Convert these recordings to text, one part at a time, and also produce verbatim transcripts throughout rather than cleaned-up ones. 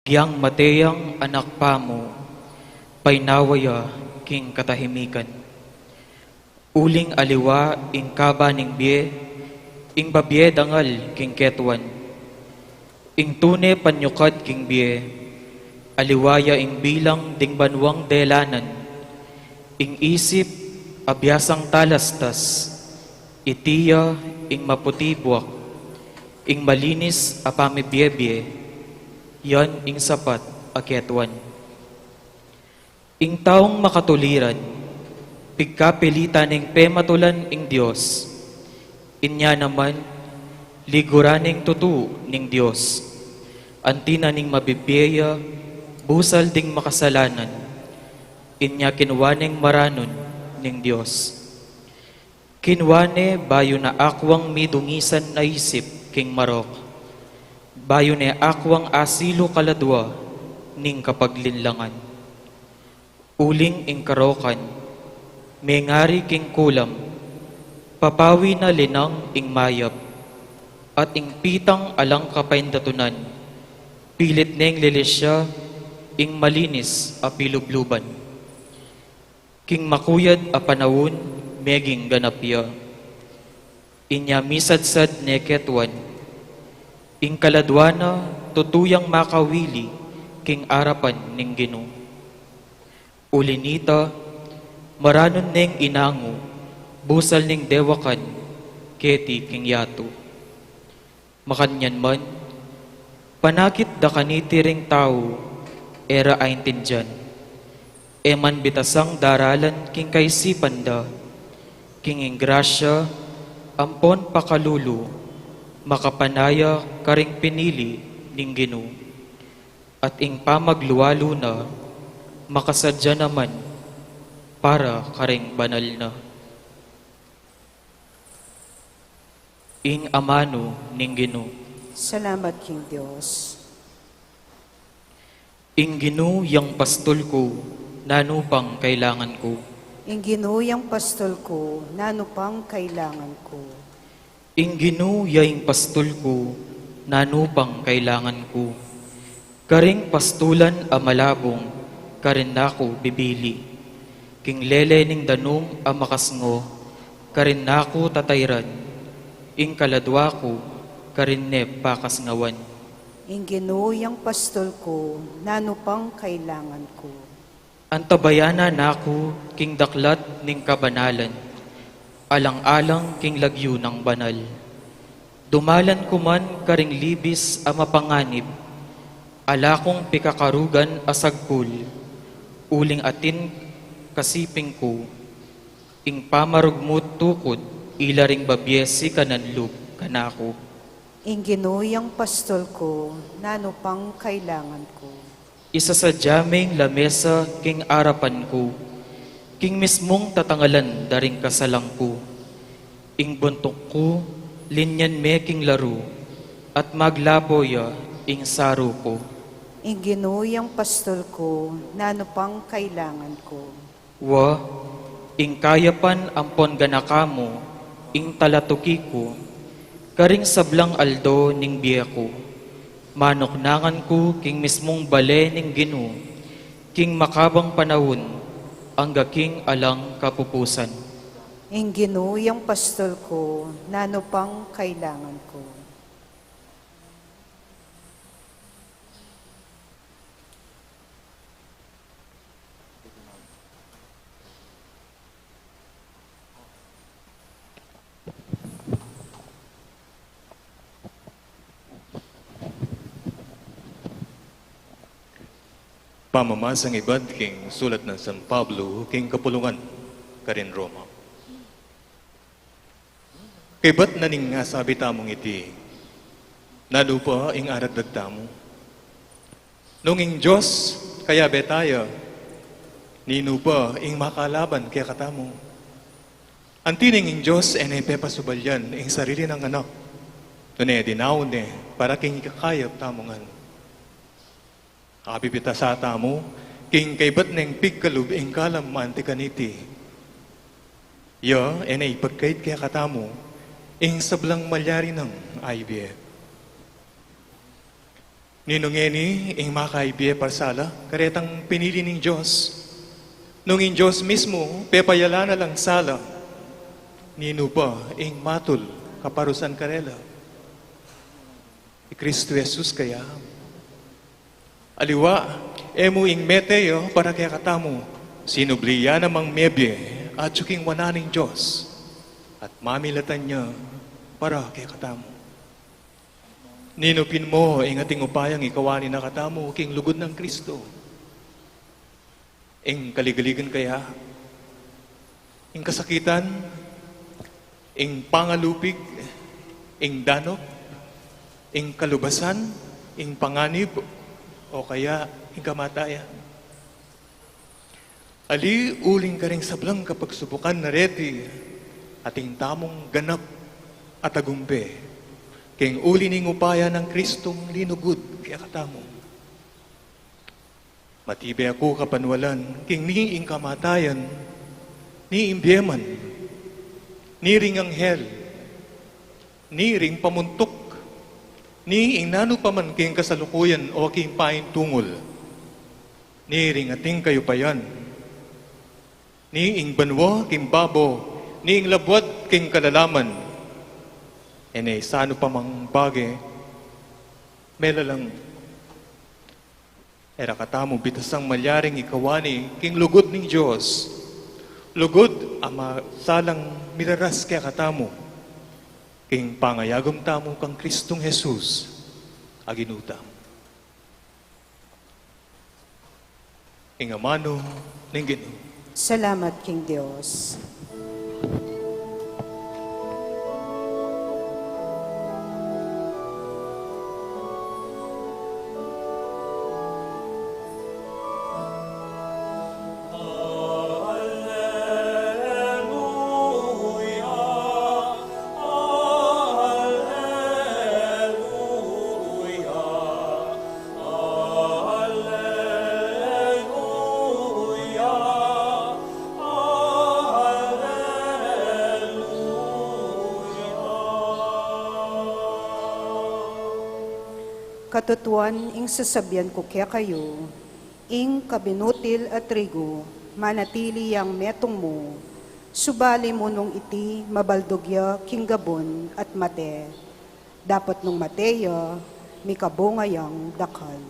Yang mate yang anak pamu, painawa ya king katahimikan. Uling aliwa ing kaba ning bie, ing babie dangal king ketuan. Ing tune panyukad king bie, aliwa ya ing bilang ding banuang delanan. Ing isip a biasang talastas, iti ya ing maputi buak, ing malinis a pamibiebie, yan ing sapat a ketuan. Ing taung makatuliran, pigkapilitan neng pematulan ing Dios. Inya naman, liguran neng tutu ning Dios. Anti na ning mabibie ya, busal ding makasalanan. Inya kinua neng maranun ning Dios. Kinua ne bayu na akwang midungisan a isip king marok, bayu ne akwang asilu kaladua ning kapaglinlangan. Uling ing karokan, mengari king kulam, papawi na linang ing mayap, at ing pitang alang kapaindatunan, pilit neng lilisya ing malinis a pilubluban. King makuyad a panaun, meging ganap ya. Inya misadsad ne ketuan, ing kaladua na tutu yang makawili king arapan ning Ginu. Uli nita, maranun neng inangu, busal ning dewakan, keti king yatu. Makanyan man, panakit da kaniti ring tau, e ra aintindian. E man bitasang daralan king kaisipan da, king ing grasya, ampon pakalulu, makapanaya karing pinili ning Ginu. At ing pamaglualu na, makasadya naman para karing banal na. Ing amanu ning Ginu. Salamat king Dios. Ing Ginu yang pastul ku, nanu pang kailangan ku? Ing Ginu yang pastul ku, nanu pang kailangan ku? Ing Ginu ya ing pastul ku, nanu pang kailangan ku? Karing pastulan a malabung, karin na ku bibili. King lele ning danum a makasngo, karin na ku tatayran. Ing kaladua ku, karin ne pakasngawan. Ing Ginu yang pastul ku, nanu pang kailangan ku? Antabayanan na ku king daklat ning kabanalan, alang-alang king lagyu nang banal. Dumalan ku man karing libis a mapanganib, ala kung pikakarugan a sagkul, uling atin kasiping ku, ing pamarugmut tukud, ila ring babie sikanan lub kanaku. Ing Ginu yang pastul ku, nanu pang kailangan ku? Isasadya meng lamesa king arapan ku, king mismung tatangalan da ring kasalang ku. Ing buntuk ku, linyan me king laru, at maglapo ya ing saru ku. Ing Ginu yang pastul ku, nanu pang kailangan ku? Wa, ing kayapan ampon ganaka mu, ing talatuki ku, karing sablang aldo ning bie ku. Manuknangan ku king mismung bale ning Ginu, king makabang panaun, angga king alang kapupusan. Ing Ginu yang pastul ku, nanu pang kailangan ku? Pamamasang ibat king sulat nang San Pablo king kapulungan karin Roma. Kaybat na ning asabi tamung iti, nanu pa ing aragdag tamu? Nung ing Dios kayabe taya, ninu pa ing makalaban kekatamu? Anti ning ing Dios e ne pepasubalyan ing sarili nang anak, nune dinaun ne para king ikakayap tamu ngan. Abibitasatamu, king kaybat neng pigkalub ing kalam anti kaniti. Ya, e ne ipagkait kekatamu, ing sablang malyari nang aibie. Ninu ngeni ing makaibie parsala karetang pinili ning Dios? Nung ing Dios mismu pepayala na lang sala, ninu pa ing matul kaparusan karela? I Kristu Jesus kaya. Aliwa, e mu ing mete ya para kekatamu, sinubli ya namang mebie atyu king wanan ning Dios, at mamilatan ya para kekatamu. Ninu pin mo ing ating upayang ikawani na katamu king lugud nang Kristu? Ing kaligaligan kaya, ing kasakitan, ing pangalupig, ing danok, ing kalubasan, ing panganib, o kaya ing kamatayan? Ali uling karing sablang kapagsubukan na reti, atin tamung ganap at tagumpe king uli ning upaya nang Kristong linugud kekatamu. Matibe aku kapanwalan king ni ing kamatayan, ni ing bie man, ni ring anghel, ni ring pamuntuk, ni ing nanu pa man king kasalukuyan o king paintungul, ni ring ating kayupayan, ni ing banua king babo, ni ing labuad king kalalaman, e ne isanu pa mang bage melalang e ra katamu bitasang malyaring ikawani king lugud ning Dios, lugud a masalang miraras kekatamu king pangayagum tamu kang Kristong Jesus a Ginu tamu. Ing amanu ning Ginu. Salamat king Dios. Katutuan ing sasabian ku kekayu, ing kabinutil a trigu manatili yang metung mu, subali mu nung iti mabaldug ya king gabun at mate, dapot nung mate ya, mikabunga yang dakal.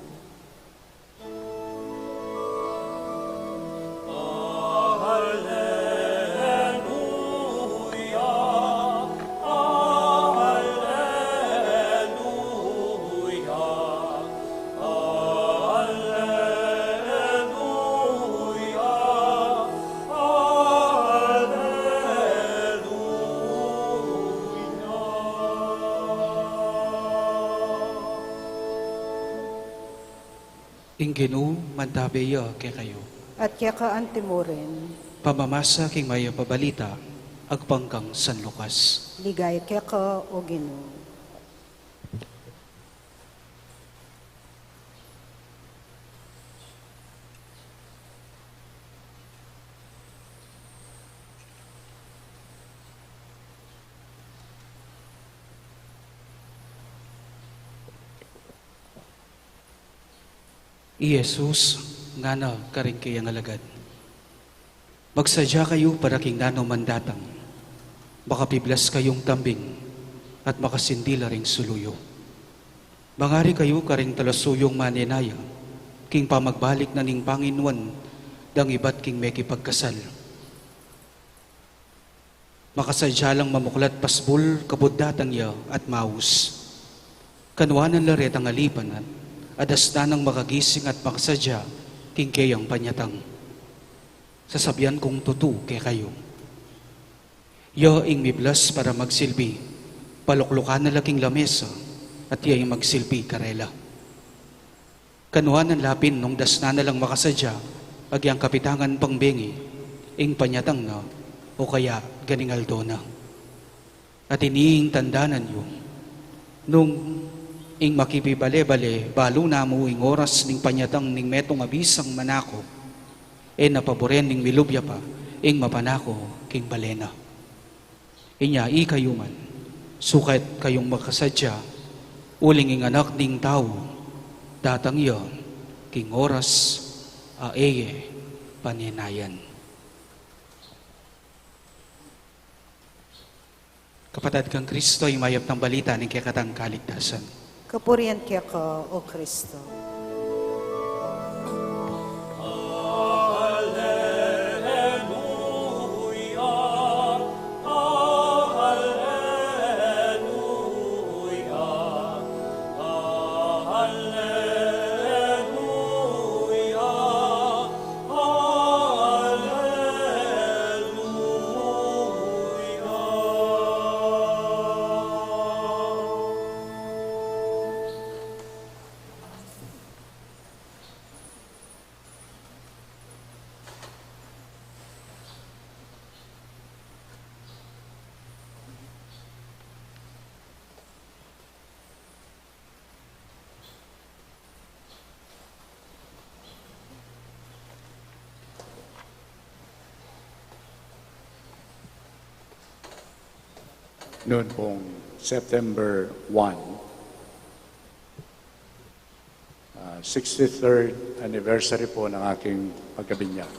Ing Ginu mantabe ya kekayu. At keka anti mu rin. Pamamasa king mayap a balita agpang kang San Lucas. Ligaya keka, O Ginu. I Jesus ngana karing kayang alagad, "Magsadya kayu para king nanu man datang, makapiblas kayung tambing at makasindi la ring sulu yu. Mangari kayu karing talasuyung manenaya king pamagbalik na ning Panginuan dang ibat king mekipagkasal. Makasadya lang mamuklat pasbul kabud datang ya at maus. Kanuanan la retang alipan at adasnan nang makagising at makasadya king keyang panyatang. Sasabian kung tutu kekayu, ya ing miblas para magsilbi, paluklukan na la king lamesa at ya ing magsilbi karela. Kanuanan la pin nung dasnan na lang makasadya agyang kapitangan pang bengi ing panyatang na o kaya ganing aldo na. At ini ing tandanan yu, nung ing makipibale-bale balu na mu ing oras ning panyatang ning metung a bisang manako, e na paburen ning milub ya pa ing mapanako king bale na. Inya ikayu man, sukat kayung makasadya, uling ing Anak ning Tau Datang ya king oras a e ye paninayan. Kapatad kang Kristo, ing mayap a balita ning kekatang kaligtasan. Kapurian keka, O Kristo. Noon pong September one, ah, sixty-third anniversary po ng aking pagkabinyag.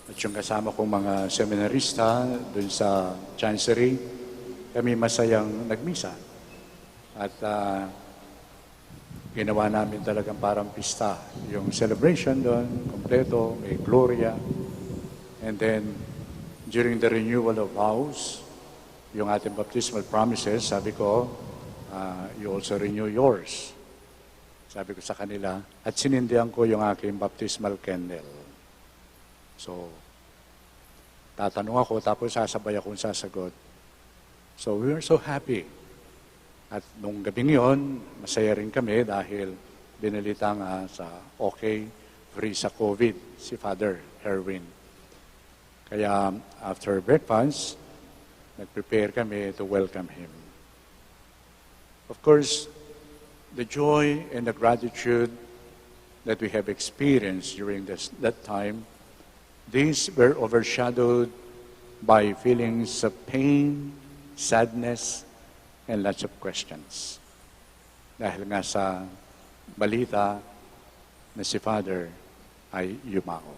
At yung kasama kong mga seminarista dun sa Chancery, kami masayang nagmisa. At, ah, ginawa namin talagang parang pista. Yung celebration doon, kompleto, may Gloria. And then, during the renewal of vows, yung ating baptismal promises, sabi ko, ah, "You also renew yours." Sabi ko sa kanila, at sinindihan ko yung aking baptismal candle. So, tatanong ako, tapos sasabay akong sasagot. So, we were so happy. At nung gabing yon, masaya rin kami dahil binalita nga sa okay, free sa COVID si Father Erwin. Kaya after breakfast, nag-prepare kami to welcome him. Of course, the joy and the gratitude that we have experienced during this, that time, these were overshadowed by feelings of pain, sadness, and lots of questions. Dahil nga sa balita na si Father ay yumao.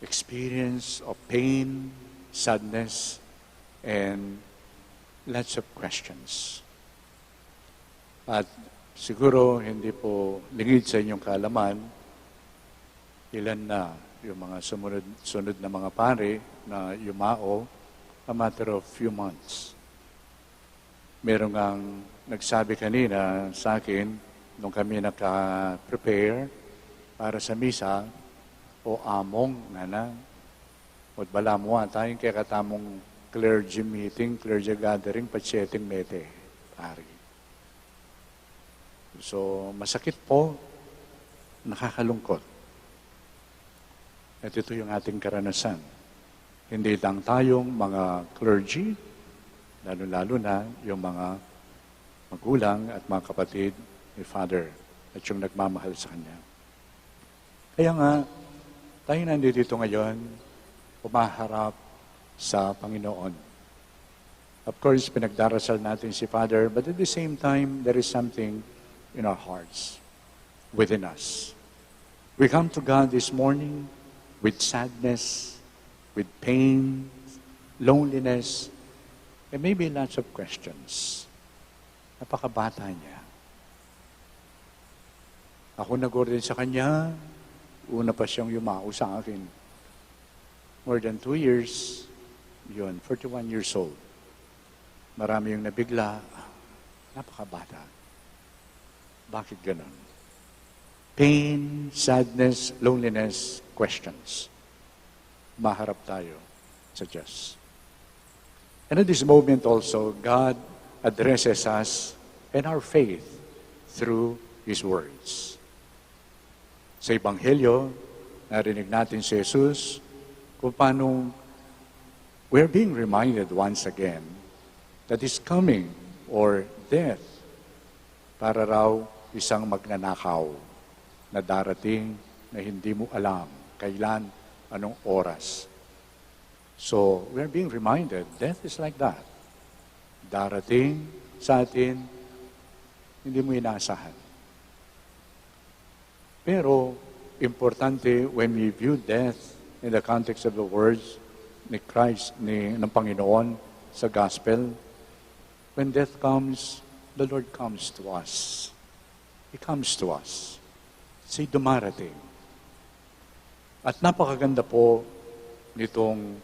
Experience of pain, sadness, and lots of questions. At siguro hindi po lingid sa inyong kaalaman, ilan na yung mga sumunod, sunod na mga pari na yumao, a matter of few months. Meron ngang nagsabi kanina sa akin, nung kami naka-prepare para sa misa, "O Among," ngana, "o balamu ata ing kekatamung clergy meeting, clergy gathering, patse ating mete, pari." So, masakit po, nakakalungkot. At ito yung ating karanasan. Hindi lang tayong mga clergy, lalo-lalo na yung mga magulang at mga kapatid ni Father at yung nagmamahal sa kanya. Kaya nga, tayo nandito ngayon, humaharap sa Panginoon. Of course, pinagdarasal natin si Father, but at the same time, there is something in our hearts, within us. We come to God this morning with sadness, with pain, loneliness, and maybe lots of questions. Napakabata niya. Ako nag-ordain sa kanya, una pa siyang yumao sa akin. More than two years, yun, forty-one years old. Marami yung nabigla, napakabata. Bakit ganun? Pain, sadness, loneliness, questions. Maharap tayo sa Diyos. And at this moment also, God addresses us and our faith through His words. Sa Ebanghelyo, narinig natin si Jesus kung paano we're being reminded once again that His coming or death para raw isang magnanakaw na darating na hindi mo alam kailan, anong oras. So, we're being reminded, death is like that. Darating sa atin, Hindi mo inasahan. Pero, importante, when we view death in the context of the words ni Christ, ni, ng Panginoon sa gospel, when death comes, the Lord comes to us. He comes to us. Si dumarating. At napakaganda po nitong,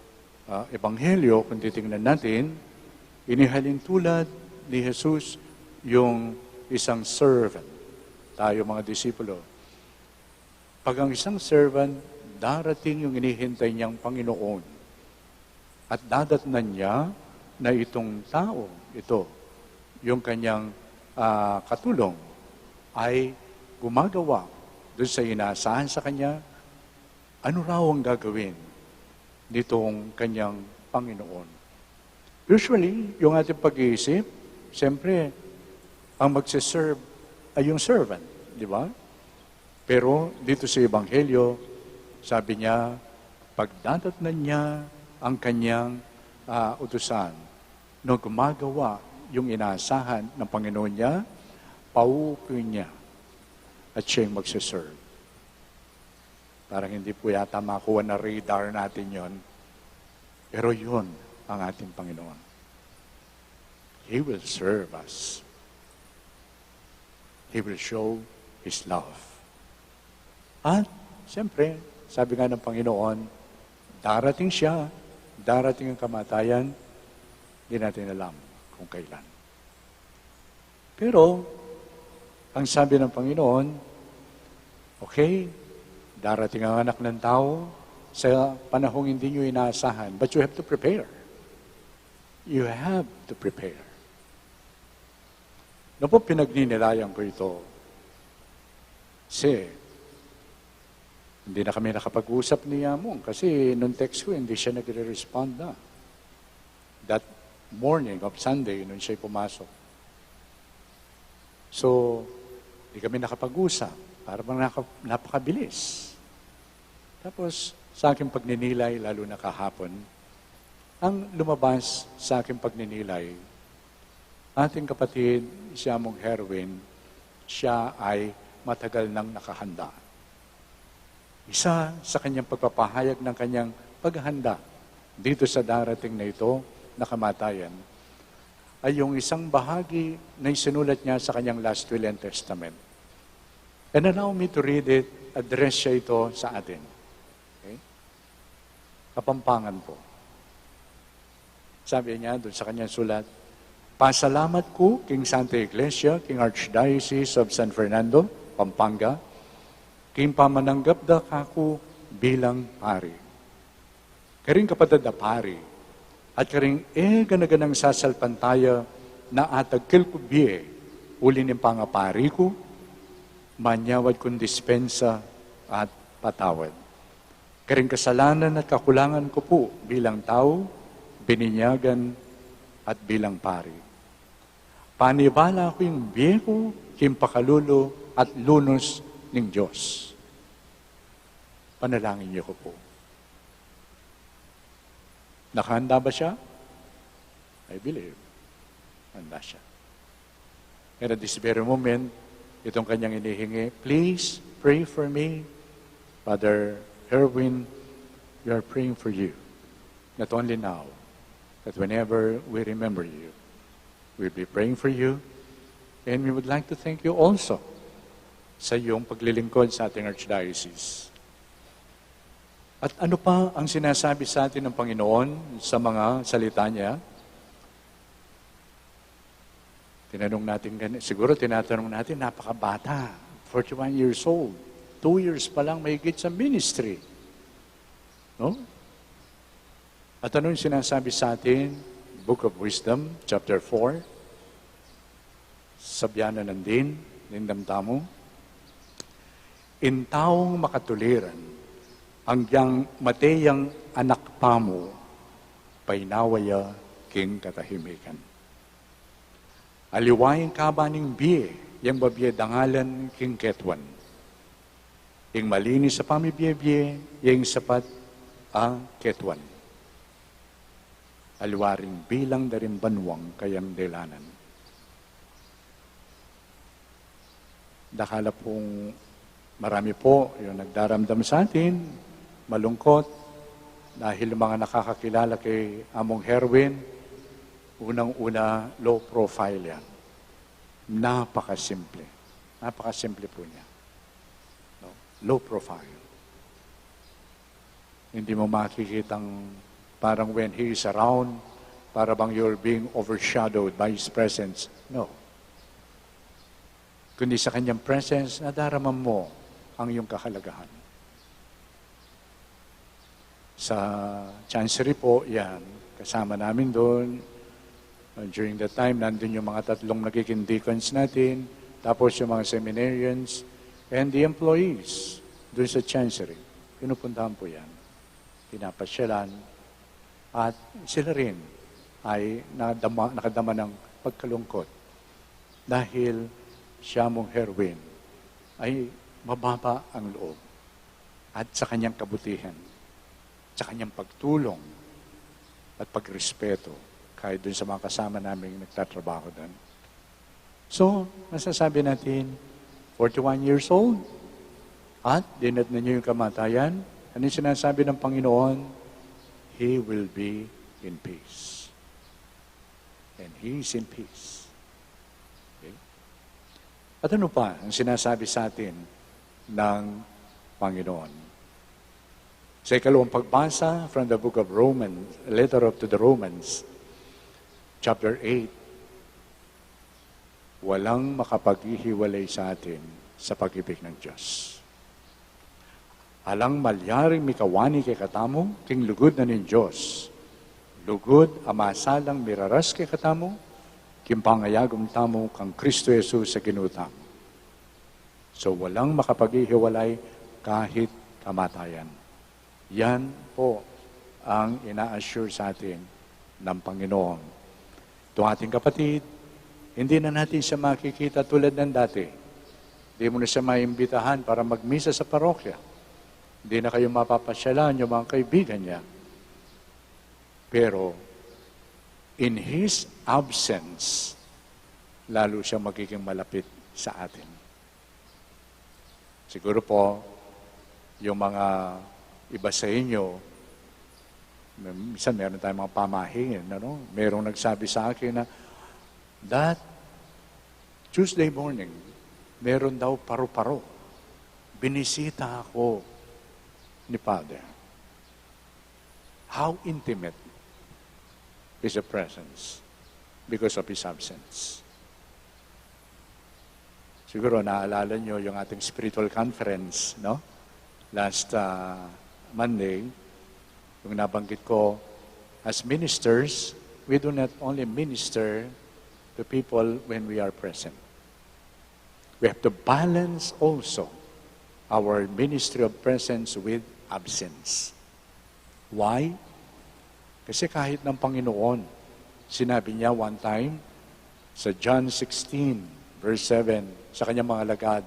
ah, ebanghelyo, kung titingnan natin, inihalin tulad ni Jesus yung isang servant. Tayo, mga disipulo. Pag ang isang servant, darating yung inihintay niyang Panginoon. At dadatnan niya na itong tao, ito, yung kanyang, ah, katulong, ay gumagawa dun sa inaasahan sa kanya, ano raw ang gagawin nitong kanyang Panginoon. Usually, yung ating pag-iisip, siyempre, ang magse-serve ay yung servant, di ba? Pero dito sa Ebanghelyo, sabi niya, pagdadatnan niya ang kanyang, ah, utusan, no gumagawa yung inaasahan ng Panginoon niya, pauupuin niya at siya yung magse-serve. Parang hindi po yata makuha na radar natin yon. Pero yun ang ating Panginoon. He will serve us. He will show His love. At, siyempre, sabi nga ng Panginoon, darating siya, darating ang kamatayan, hindi natin alam kung kailan. Pero, ang sabi ng Panginoon, okay, darating ang anak ng tao sa panahong hindi nyo inaasahan, but you have to prepare. You have to prepare. Na po, pinagninilayan ko ito. Kasi, hindi na kami nakapag-usap ni Among kasi nung text ko, hindi siya nagre-respond na. That morning of Sunday, nung siya'y pumasok. So, di kami nakapag-usap. Para bang naka-, napakabilis. Tapos, sa aking pagninilay, lalo na kahapon, ang lumabas sa aking pagninilay, ating kapatid, si Among Herwin, siya ay matagal nang nakahanda. Isa sa kanyang pagpapahayag ng kanyang paghahanda dito sa darating na ito na kamatayan ay yung isang bahagi na isinulat niya sa kanyang last will and testament. And allow me to read it, address siya ito sa atin. Okay? Kapampangan po. Sabi niya dun sa kanyang sulat, "Pasalamat ku king Santa Iglesia, king Archdiocese of San Fernando, Pampanga, king pamananggap da kaku bilang pari. Karing kapatad a pari, at karing e gana-ganang sasalpantaya na atagkil ku bie uli ning pangapari ku, manyawad kung dispensa at patawad. Karing kasalanan at kakulangan ku pu bilang tau, bininyagan at bilang pari. Panibala ku ing bie ku king pakalulu at lunus ning Dios." Panalangin niyo ku pu. Nakahanda ba siya? I believe. Handa siya. And at this very moment, itong kanyang inihingi, "Please pray for me, Father Herwin. We are praying for you. Not only now, but whenever we remember you, we'll be praying for you. And we would like to thank you also sa iyong paglilingkod sa ating Archdiocese." At ano pa ang sinasabi sa atin ng Panginoon sa mga salita niya? Tinanong natin gani-, siguro tinatanong natin, napakabata, forty-one years old, two years pa lang mahigit sa ministry. No? At anong sinasabi sa atin? Book of Wisdom, chapter four. Sabyan na nandin, nindam tamu. "Ing taung makatuliran, agyang mate yang anak pamu, painawa ya king katahimikan. Aliwa ing kaba ning bie, yang babie dangalan king ketuan. Ing malinis a pamibie-bie, yang sapat a ketuan. Aliwa ring bilang da ring banuang kayang delanan." Dakal pung marami po yung nagdaramdam sa atin, malungkot, dahil yung mga nakakakilala kay Among Herwin, unang-una, low profile yan. Napakasimple. Napakasimple po niya. No? Low profile. Hindi mo makikitang parang when he is around, para bang you're being overshadowed by his presence. No. Kundi sa kanyang presence, nadarama mo ang iyong kahalagahan. Sa Chancery po, yan. Kasama namin doon. Uh, during that time, nandun yung mga tatlong nagiging deacons natin, tapos yung mga seminarians, and the employees doon sa Chancery. Pinupuntahan po yan. Pinapasyalan. At sila rin ay nadama, nakadama ng pagkalungkot dahil si Among Herwin ay mababa ang loob at sa kanyang kabutihan, sa kanyang pagtulong at pagrespeto kahit dun sa mga kasama naming nagtatrabaho dun. So, masasabi natin, forty-one years old, at dinatnan niya yung kamatayan. Ano yung sinasabi ng Panginoon? He will be in peace. And he is in peace. Okay? At ano pa ang sinasabi sa atin ng Panginoon? Sa ikalawang pagbasa from the book of Romans, letter of to the Romans, chapter eight, walang makapaghihiwalay sa atin sa pag-ibig ng Diyos. Alang malyaring mikawani kekatamu king lugud na ning Dios. Lugud a masalang miraras kekatamu king pangayagum tamu kang Kristo Jesus a Ginu tamu. So, walang makapaghihiwalay kahit kamatayan. Yan po ang ina-assure sa atin ng Panginoon. Itong ating kapatid, hindi na natin siya makikita tulad ng dati. Hindi mo na siya maimbitahan para magmisa sa parokya. Hindi na kayo mapapasyalan yung mga kaibigan niya. Pero, in his absence, lalo siya magiging malapit sa atin. Siguro po, yung mga iba sa inyo, minsan meron tayong mga pamahingin, ano? Merong nagsabi sa akin na, that Tuesday morning, meron daw paru-paro. Binisita ako ni Father. How intimate is the presence because of his absence. Siguro naalala nyo yung ating spiritual conference, no? Last, ah, Monday, yung nabanggit ko, as ministers, we do not only minister to people when we are present. We have to balance also our ministry of presence with absence. Why? Kasi kahit ng Panginoon, sinabi niya one time sa John sixteen, verse seven, sa kanyang mga alagad,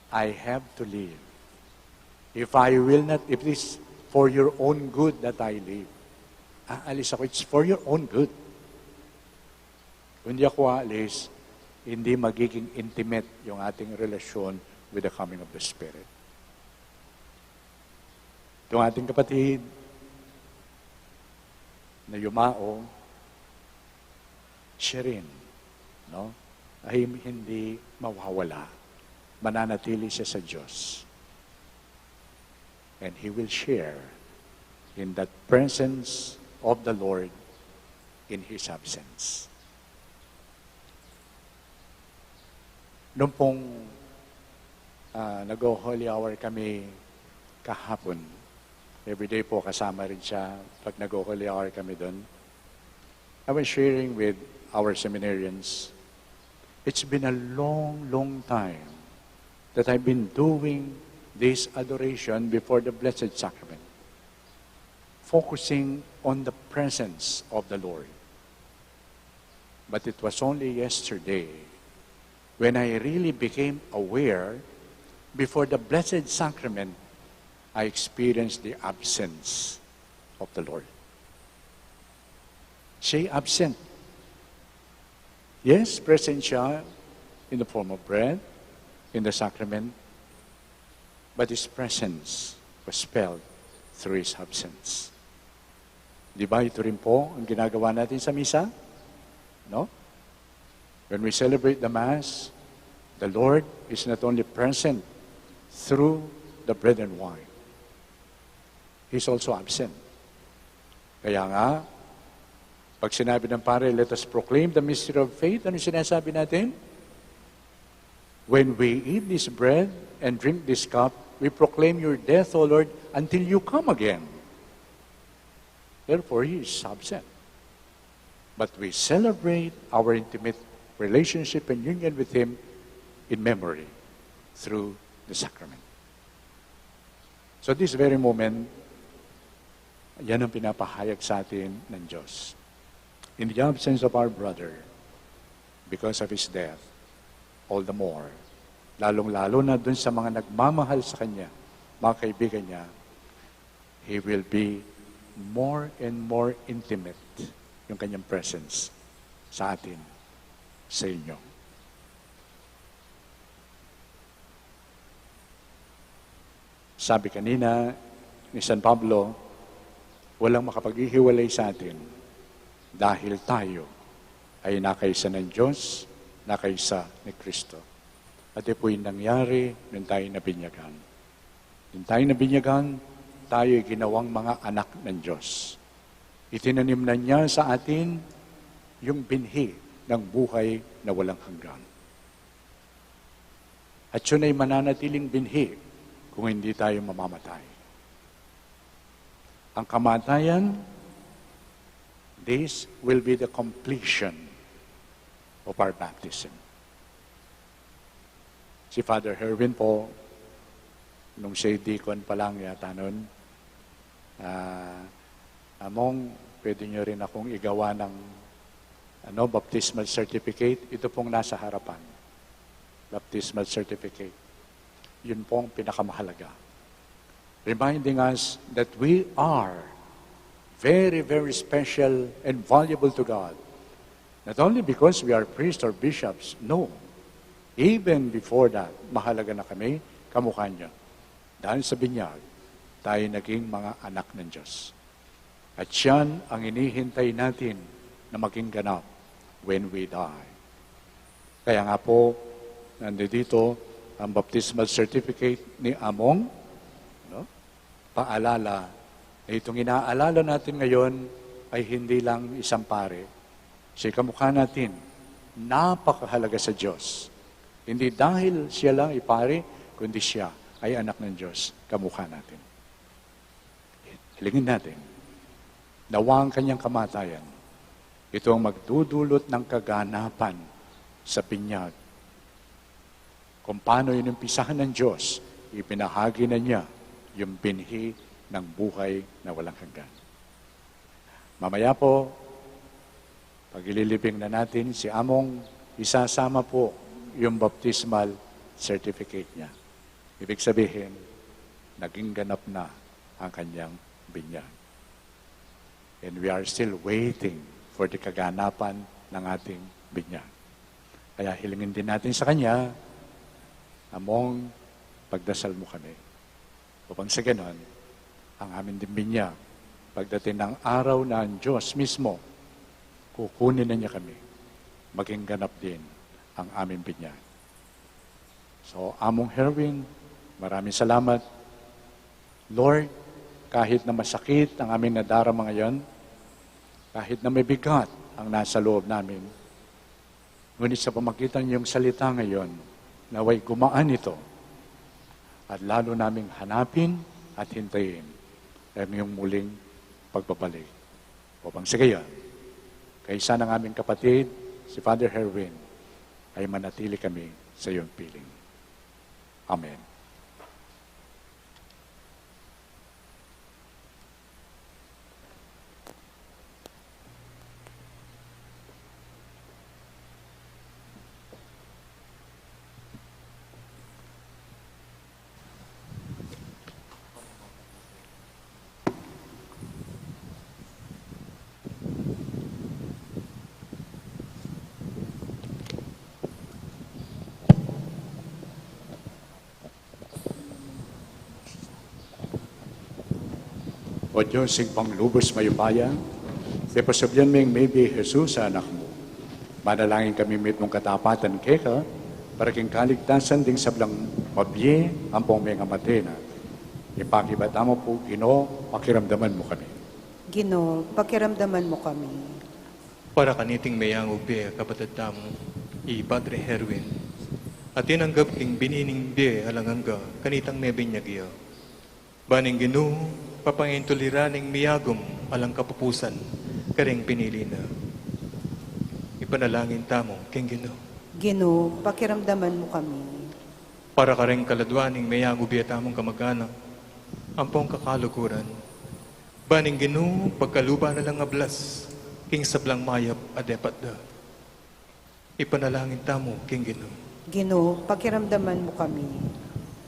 "I have to leave. If I will not, if it is for your own good that I leave." Aalis ako, it's for your own good. Kung di ako aalis, hindi magiging intimate yung ating relasyon with the coming of the Spirit. Itong ating kapatid na yumao, siya rin, no? Ay hindi mawawala. Mananatili siya sa Diyos. And he will share in that presence of the Lord in his absence. Nung pong, ah, nag-o-holy hour kami kahapon, everyday po kasama rin siya pag nag-o-holy hour kami dun. I was sharing with our seminarians, it's been a long, long time that I've been doing this adoration before the Blessed Sacrament, focusing on the presence of the Lord. But it was only yesterday when I really became aware, before the Blessed Sacrament, I experienced the absence of the Lord. Siya'y absent. Yes, present siya in the form of bread, in the sacrament, but his presence was felt through his absence. Di ba ito rin po ang ginagawa natin sa misa? No? When we celebrate the Mass, the Lord is not only present through the bread and wine, He's also absent. Kaya nga, pag sinabi ng pare, "Let us proclaim the mystery of faith," ano sinasabi natin? "When we eat this bread and drink this cup, we proclaim your death, O Lord, until you come again." Therefore, he is absent. But we celebrate our intimate relationship and union with him in memory through the sacrament. So this very moment, yan ang pinapahayag sa atin ng Diyos. In the absence of our brother, because of his death, all the more, lalong-lalo na dun sa mga nagmamahal sa kanya, mga kaibigan niya, he will be more and more intimate yung kanyang presence sa atin, sa inyo. Sabi kanina ni San Pablo, walang makapaghihiwalay sa atin dahil tayo ay nakaisa ng Diyos, nakaisa ni Kristo. At ito yung nangyari nung tayo nabinyagan. Nung tayo nabinyagan, tayo ay ginawang mga anak ng Diyos. Itinanim na niya sa atin yung binhi ng buhay na walang hanggan. At yun ay mananatiling binhi kung hindi tayo mamamatay. Ang kamatayan, this will be the completion of our baptism. Si Father Herwin po, nung siya deacon pa lang yata nun, ah, "Among, pwede niyo rin akong igawa ng, ano, baptismal certificate." Ito pong nasa harapan, baptismal certificate. Yun pong pinakamahalaga. Reminding us that we are very, very special and valuable to God. Not only because we are priests or bishops, no. Even before that, mahalaga na kami, kamukha niya. Dahil sa binyag, tayo naging mga anak ng Diyos. At siyan ang inihintay natin na maging ganap when we die. Kaya nga po, nandito ang baptismal certificate ni Among, no? Paalala na itong inaalala natin ngayon ay hindi lang isang pari. Siya kamukha natin, napakahalaga sa Diyos. Hindi dahil siya lang ay pari, kundi siya ay anak ng Diyos, kamukha natin. Hilingin natin, nawa ang kanyang kamatayan, ito ang magdudulot ng kaganapan sa binyag. Kung paano inumpisahan ng Diyos, ipinahagi na niya yung binhi ng buhay na walang hanggan. Mamaya po, pag ililibing na natin si Among, isasama po yung baptismal certificate niya. Ibig sabihin, naging ganap na ang kanyang binyag. And we are still waiting for the kaganapan ng ating binyag. Kaya hilingin din natin sa kanya, "Among, pagdasal mo kami." Upang sa ganon, ang amin ding binyag, pagdating ng araw na ang Diyos mismo, kukunin na niya kami, maging ganap din ang aming binyag. So, Among Herwin, maraming salamat. Lord, kahit na masakit ang aming nadarama ngayon, kahit na mabigat ang nasa loob namin, ngunit sa pamagitan ng iyong salita ngayon, nawa'y gumaan ito at lalo naming hanapin at hintayin ang iyong muling pagbabalik. Upang sa gayon, kaisa ng aming kapatid, si Father Herwin, ay manatili kami sa iyong piling. Amen. O Dios, Ibpang lubus mayupaya, pepasabian meng mebie i Jesus a Anak mu. Manalangin kami mitmung katapatan keka, para king kaligtasan ding sablang mabie ampong mengamate na. Ipakibata mu pu, Ginu, pakiramdaman mu kami. Ginu, pakiramdaman mu kami. Para kaniting meyangu bie a kapatad tamu, i Padre Herwin, a tinanggap ing bini ning bie alang angga kanitang mebinyag ya. Ban ing Ginu papangintuliran ing miyagum alang kapupusan kareng pinili na. Ipanalangin tamu king Ginu. Ginu, pakiramdaman mu kami. Para kareng kaladua ning meyangu bie tamung kamaganak ampong kakaluguran, ban ing Ginu pagkaluban na lang ablas king sablang mayap a depat da. Ipanalangin tamu king Ginu. Ginu, pakiramdaman mu kami.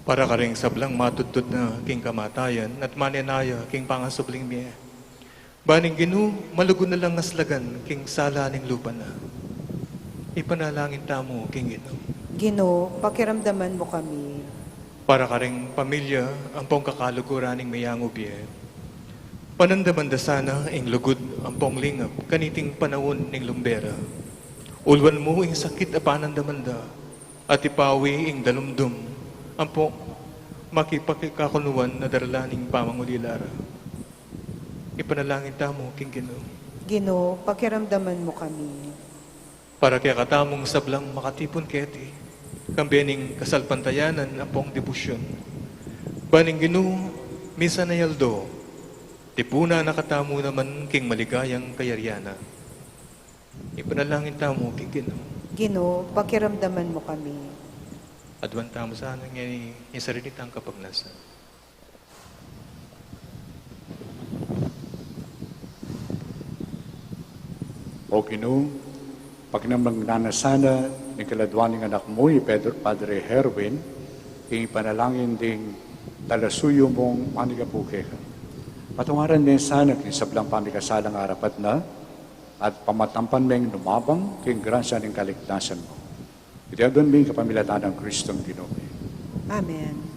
Para kareng sablang matudtud na king kamatayan at mane na ya king pangasubling mie, ban ing Ginu malugud na lang aslagan king sala ning lupa na. Ipanalangin tamu king Ginu. Ginu, pakiramdaman mu kami. Para kareng pamilya ampong kakaluguran ning meyangu bie, panandaman da sana ing lugud ampong lingap kaniting panaun ning lumbe ra. Ulwan mu ing sakit a panandaman da, at ipawi ing dalumdum ampong makipakikakunuan a darala ning pamangulila ra. Ipanalangin tamu king Ginu. Ginu, pakiramdaman mu kami. Para kekatamung sablang makatipun keti, kambe ning kasalpantayanan ampong debosyon, ban ing Ginu misan a aldo tipunan na katamu naman king maligayang kayarian na. Ipanalangin tamu king Ginu. Ginu, pakiramdaman mu kami. Aduan tamu sana ngeni ing sarili tang kapagnasan. O Ginu, pakinabang na sana ning kaladua ning anak mu, i Pedro, Padre Herwin, king panalangin ding talasuyu mung manigapu keka. Patawaran me sana king sablang pamikasalang arapat na, at pamatampan meng lumabang king grasya ning kaligtasan mu. Iti aduan mi kapamilatan nang Kristong Ginu mi. Amen.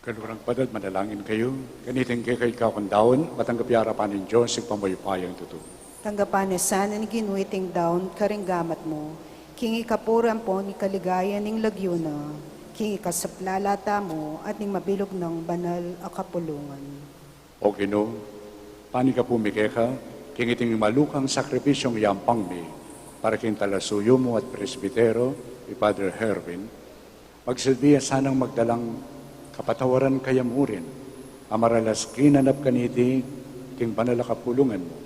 Kalurang padad, manalangin kayu. Kaniting kekayu kakung daun, matanggap ya arapan ning Dios, Ibpang mayupayang tutu. Tanggapan na sana ning Ginu iting daun karing gamat mu, king ikapuri ampon ikaligaya ning lagyu na, king ikasaplala tamu at ning mabilug nang banal a kapulungan. O Ginu, panyawad mi keka, king iting malukang sakripisyung yampang mi para king talasuyu mu at presbitero, i Father Herwin, magsilbi ya sanang magdalang kapatawaran kaya murin a maralas ginanap kaniti king banal a kapulungan mu,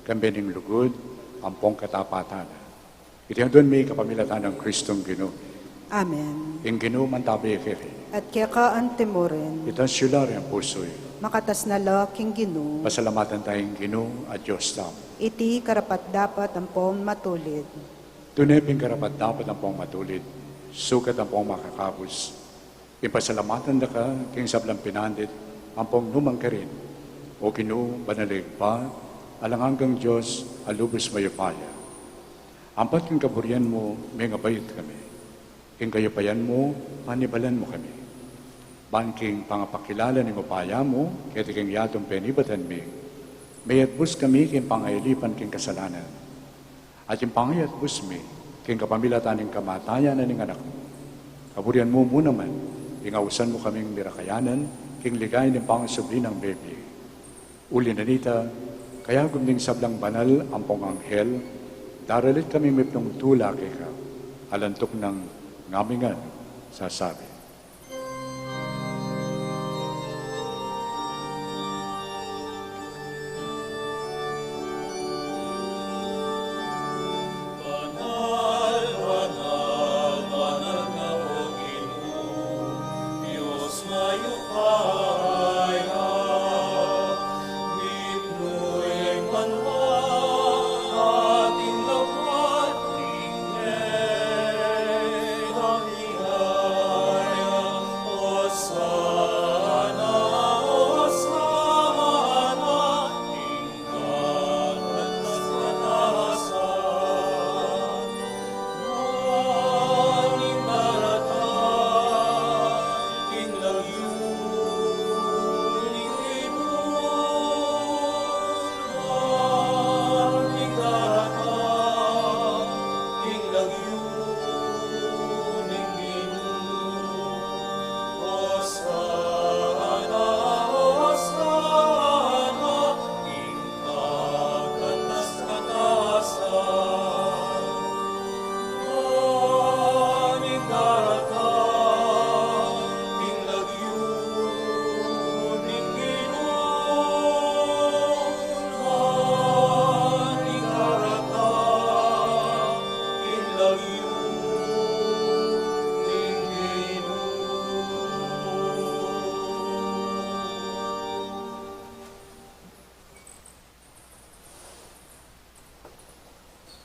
kambe ning lugud ampong katapatan na. Iti adwan mi kapamilatan nang Kristong Ginu. Amen. Ing Ginu mantabi kekayu. At keka antimurin. Itas yu la ring pusu yu. Makatas na la king Ginu. Pasalamatan taya ing Ginu a Dios tamu. Iti karapat-dapat ampong matulid. Tune pin karapat-dapat ampong matulid, sukat ampong makakabus, ing pasalamatan da ka king sablang pinandit ampong nu man karin, O Ginu, banal a Ibpa, alang anggang Dios a lubus mayupaya. Ampat king kaburian mu, mengabait kami. King kayupayan mu, panibalan mu kami. Ban king pangapakilala ning upaya mu keti king yatung penibatan mi, meyatbus kami king pangailipan king kasalanan. At ing pangayatbus mi king kapamilatan ning kamatayan na ning Anak mu, kaburian mu mu naman, ing ausan mu kaming mirakayanan king ligaya ning pangasubli nang mebie. Uli na nita, kayagum ning sablang banal ampong anghel, daralit kaming mipnung tula keka, alantuk nang ngaming sasabi.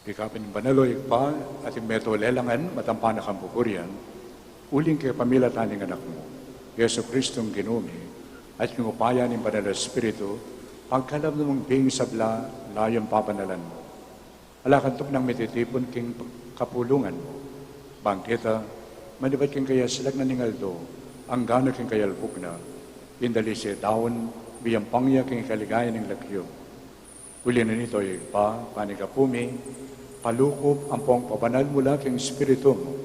Ika pin banal, o Ibpa, at ing meto lelangan matampan na kang pupurian, uling kapamilatan ning Anak mu, Jesu Kristong Ginu mi, at king upaya ning Banal a Espiritu, pagkalub mung pin sabla layun pabanalan mu. Ala kang tuknang mititipun king kapulungan mu. Ban kita, manibat king kayaslag na ning aldo, anggana king kayalpug na, ing dalise daun, miyampang ya king kaligaya ning lagyu. Uli na nita, o Ibpa, panyawad mi, palukup ampong pabanal mu la king Espiritu mu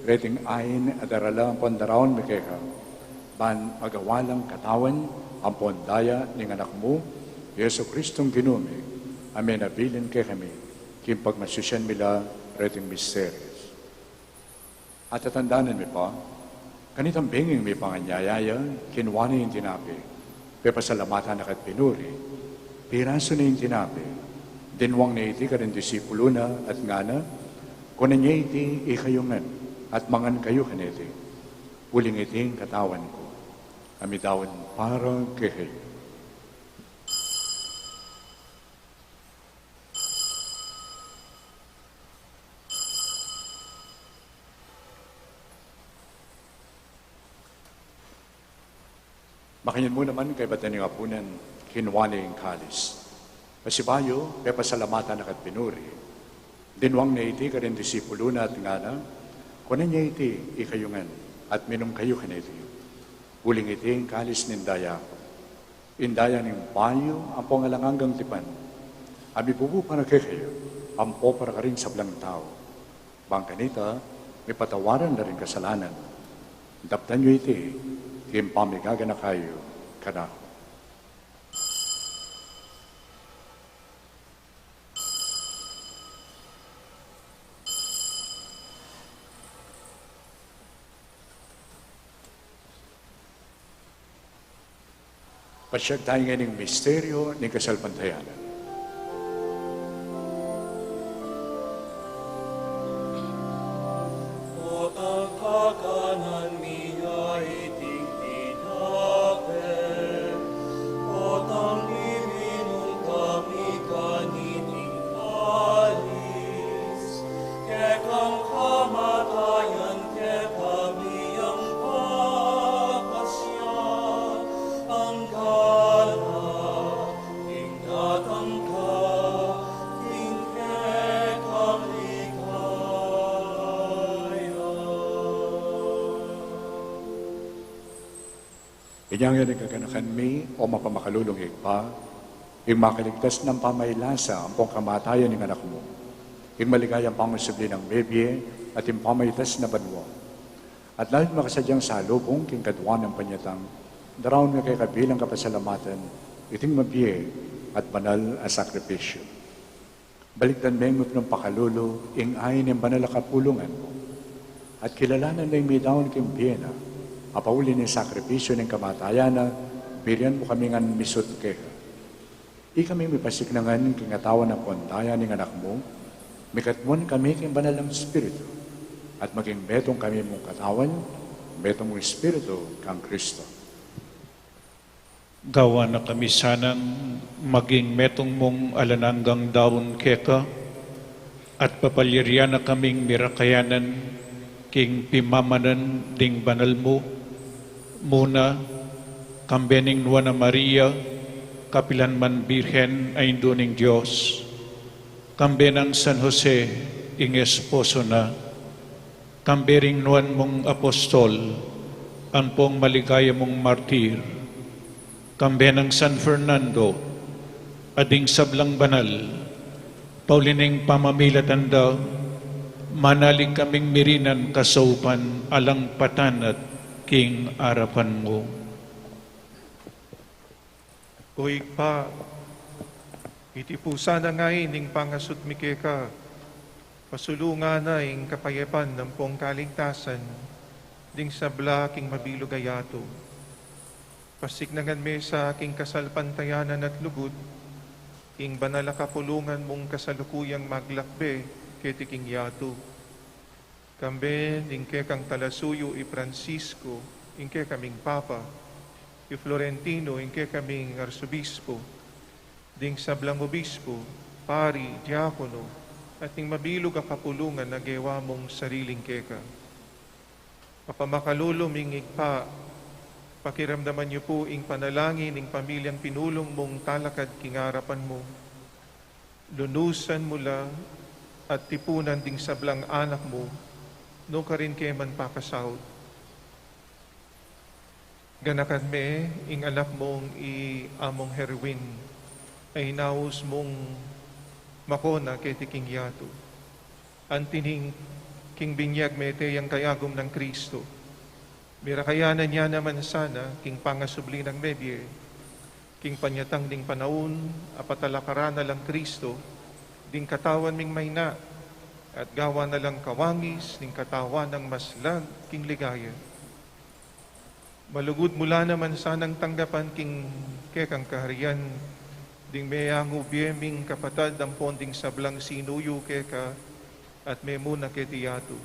reting ain a darala ampong daraun mi keka, ban magawa lang katawan ampong daya ning Anak mu, Jesu Kristong Ginu mi, a menabilin kekami king pagmasusyan mi la reting misteryus. At tatandanan mi pa, kanitang benging mipanganyaya ya, kinua ne ing tinape, pepasalamatan na ka't pinuri, pirasu ne ing tinape, dinwang ne iti karing disipulu na at ngana, kunan ye iti ikayu ngan, at mangan kayu kaniti, uling iti ing katawan ku, a midaun para kekayu. Makanyan mu naman kaybat da ning apunan, kinua ne ing kalis. Pasibayu, pepasalamatan na ka't pinuri, dinwang ne iti karing disipulu na at ngana, kunan ye iti ikayu ngan, at minum kayu kaniti, Uling iti ing kalis ning daya ku, ing daya ning bayu ampong alang anggang tipan, a mibubu para kekayu ampong para karing sablang tau. Bang kanita, mipatawaran la ring kasalanan. Daptan yu iti king pamigaganaka yu kanaku. Pasiag tamu ngening misteryu ning kasalpantayanan. Potang kakanan mi ya iting tinape, potang iminum kami kaniting kalis, kekang kamatayan kekami yang papasya, angga na ing datang ka king kekang ligaya. Inya ngeni ing kaganakan mi, o mapamakalulung Ibpa, ing makaligtas nang pamailasa ampong kamatayan ning Anak mu, ing maligayang pangasubli nang mebie, at ing pamaitas na banua, at lalung makasadyang salubung king kaduanan panyatang, daraun mi keka bilang kapasalamatan iting mabie at banal a sakripisyu. Balikdan meng mipnung pakalulu ing ain ning banal a kapulungan mu, at kilalanan meng midaun king bie na, a pauli ning sakripisyu ning kamatayan na, birian mu kami ngan misut keka. Ikami mipasiknangan king katawan ampong daya ning Anak mu, mikatmuan kami king Banal a Espiritu, at maging metung kami mung katawan, metung mung Espiritu kang Kristo. Gawan na kami sanang maging metung mung alang anggang daun keka, at papalyarian na kaming mirakayanan king pimamanan ding banal mu, muna, kambe ning Nuan a Maria, kapilan man Birhen a Indu ning Dios, kambe nang San Jose, ing esposo na, kambe ring nuan mung apostol, ampong maligaya mung martir, kambe nang San Fernando, at ding sablang banal, pauli ning pamamilatan da, manalig kaming mirinan kasaupan alang patanat king arapan mu. O Ibpa, iti pu sana ngeni ing pangasut mi keka, pasulungan na ing kapayapan ampong kaligtasan ding sabla king mabilug a yatu. Pasiknangan me sa king kasalpantayanan at lugud ing banal a kapulungan mung kasalukuyang maglakbe keti king yatu. Kambe ning kekang talasuyu i Francisco, ing kekaming Papa, i Florentino, ing kekaming Arsobispo, ding sablang obispo, pari, diakono, at ning mabilug a kapulungan a gewa mung sariling keka. Papamakalulu ming Ibpa, pakiramdaman yu pu ing panalangin ning pamilyang pinulung mung talakad king arapan mu. Lunusan mu la at tipunan ding sablang anak mu, nung karin ke man pakasaut. Ganakan me ing anak mung i Among Herwin, a inaus mung makona keti king yatu. Anti ning king binyag mete yang kayagum nang Kristo. Mirakayanan ya naman sana king pangasubli nang mebie, king panyatang ning panaun, a patalakaran na lang Kristo, ding katawan ming mayna, at gawan na lang kawangis ning katawan nang maslag king ligaya. Malugud mu la naman sanang tanggapan king kekang kaharian, ding meyangu bie ming kapatad ampon ding sablang sinuyu keka at memuna keti yatu.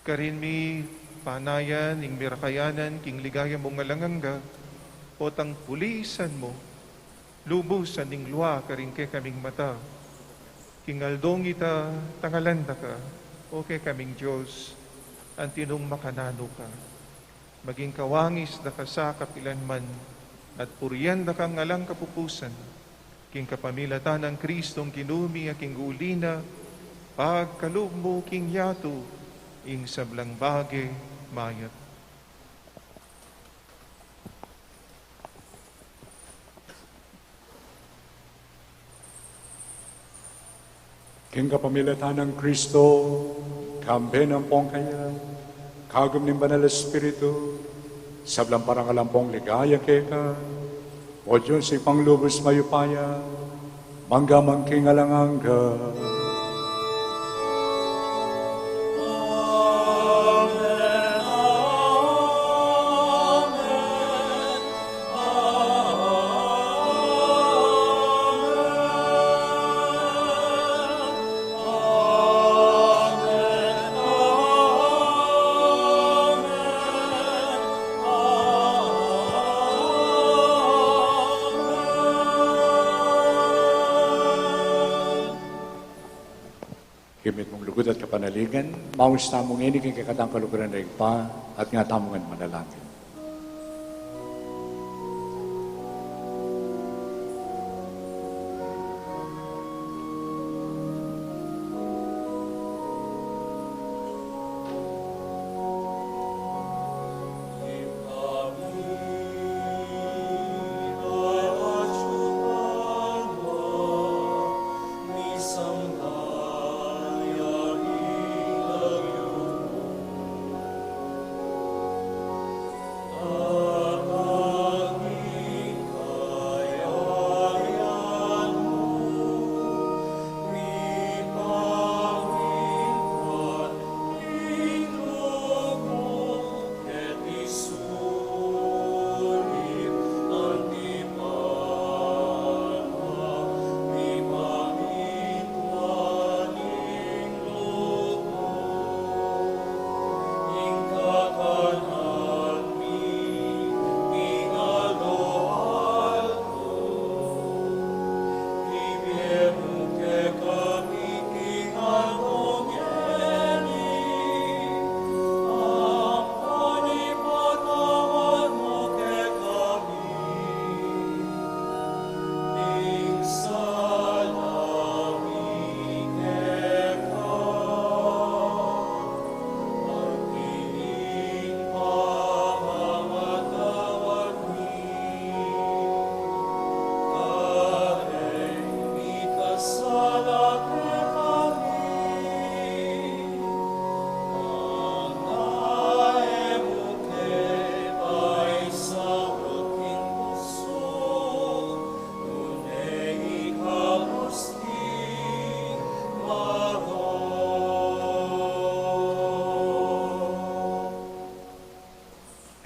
Karin mi panayan ing mirakayanan king ligaya mung alang angga, potang pulisan mu lubusan ing lua karing kekaming mata. King aldong ita, tangalan da ka, o kekaming Dios, anti nung makananu ka. Maging kawangis da ka sa kapilan man, at purian da kang alang kapupusan, king kapamilatan nang Kristong Ginu mi a king uli na, pagkalub mu king yatu ing sablang bage mayap. Ing kapamilatan nang Kristo, kambe nang pongkaya, kagum ning Banal Espiritu, sablang parangal ampong ligaya keka, O Dios, Ibpang lubus mayupaya, mangga man king alang angga. King mitmung lugud at kapanaligan, maus tamu ngeni king kekatang kaluguran a Ibpa, at nga tamu ngan manalangin.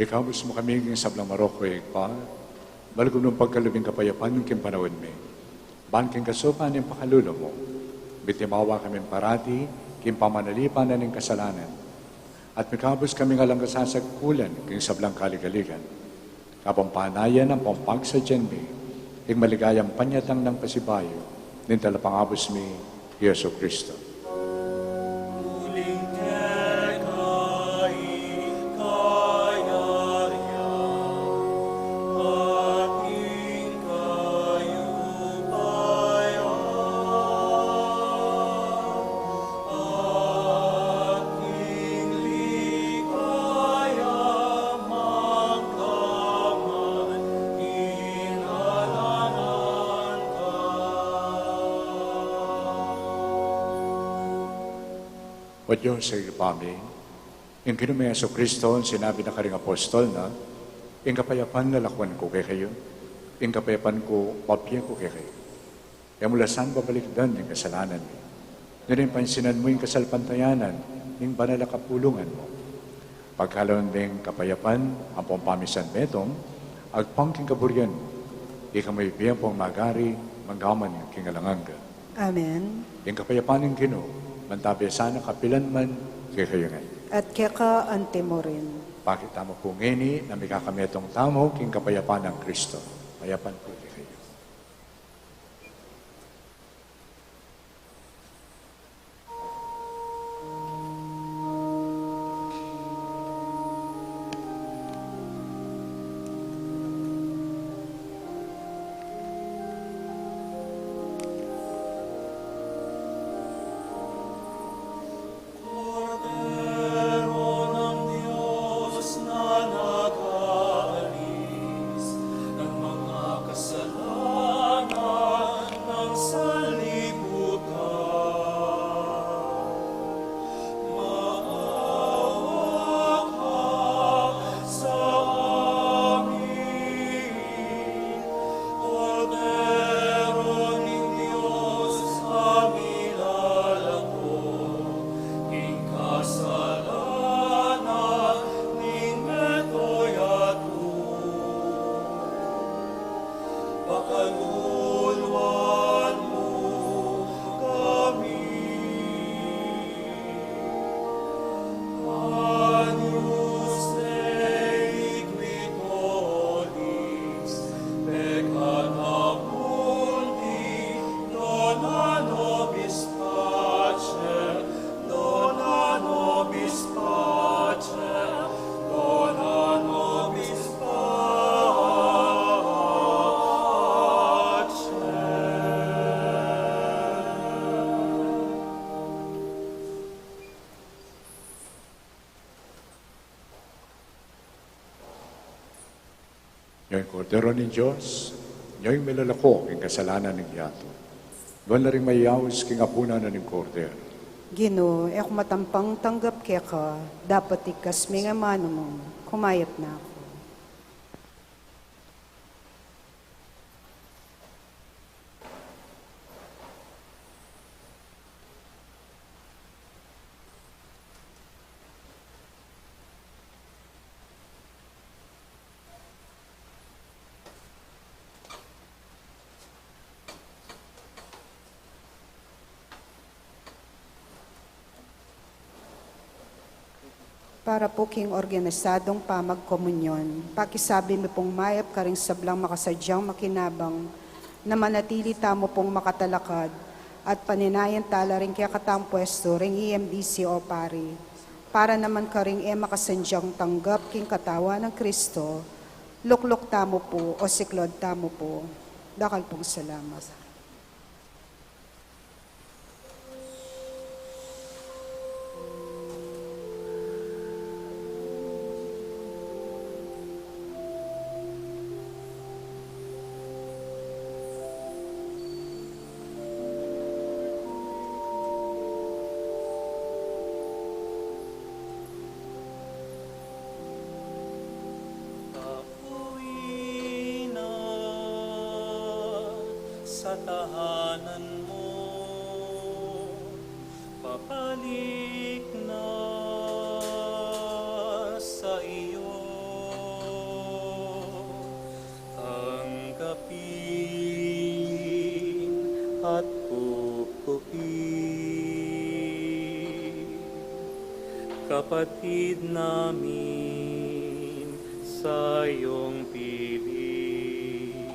Ikabus mu kami king sablang marok, O Ibpa, malugud mung pagkalub ing kapayapan king panaun mi. Ban king kasupan ning pakalulu mu, mitimawa kami parati king pamanalipan na ning kasalanan, at mikabus kami alang kasasagkulan king sablang kaligaligan. Kapampanaya nang pampagsadyan mi ing maligayang panyatang nang pasibayu ning Talapangabus mi, Jesu Cristo. O Dios, Ibpa mi, ing Ginu ming Jesucristo, sinabi na karing apostol na, "Ing kapayapan lalakwan ku kekayu, ing kapayapan ku babie ku kekayu." E mu la sana babalikdan ing kasalanan mi, nune pansinan mu ing kasalpantayanan ning banal a kapulungan mu. Pagkalub ning kapayapan ampong pamisanmetung, agpang king kaburian mu, ika mu ibie ampong magari, mangga man king alang angga. Amen. Ing kapayapan ning Ginu, mantabe sana kapilan man kekayu ngan. At keka anti mu rin. Pakit tamu pu ngeni na mikakametung tamu king kapayapan nang Kristo. Mayapan pu kekayu. Kordero ng Diyos na nag-aalis ng mga kasalanan. Nya ing Kordero ning Dios, nya ing milalako king kasalanan ning yatu. Nuan la ring mayaus king apunan na ning Kordero. Ginu, e ku matampang tanggap keka, dapot ikasme ing amanu mu, kumayap na ku. Para pu king organisadung pamagkomunyon, pakisabi mi pung mayap karing sablang makasadyang makinabang, na manatili tamu pung makatalakad at paninayan tala ring kekatang puestu ring E M D C, O Pari. Para naman karing e makasadyang tanggap king katawan nang Kristo, lukluk tamu pu o siklod tamu pu. Dakal pung salamat. Pauwi na sa tahanan mu, papalik na sa iyo, tanggapin at kupkupin. Kapatid namin sa iyong piling,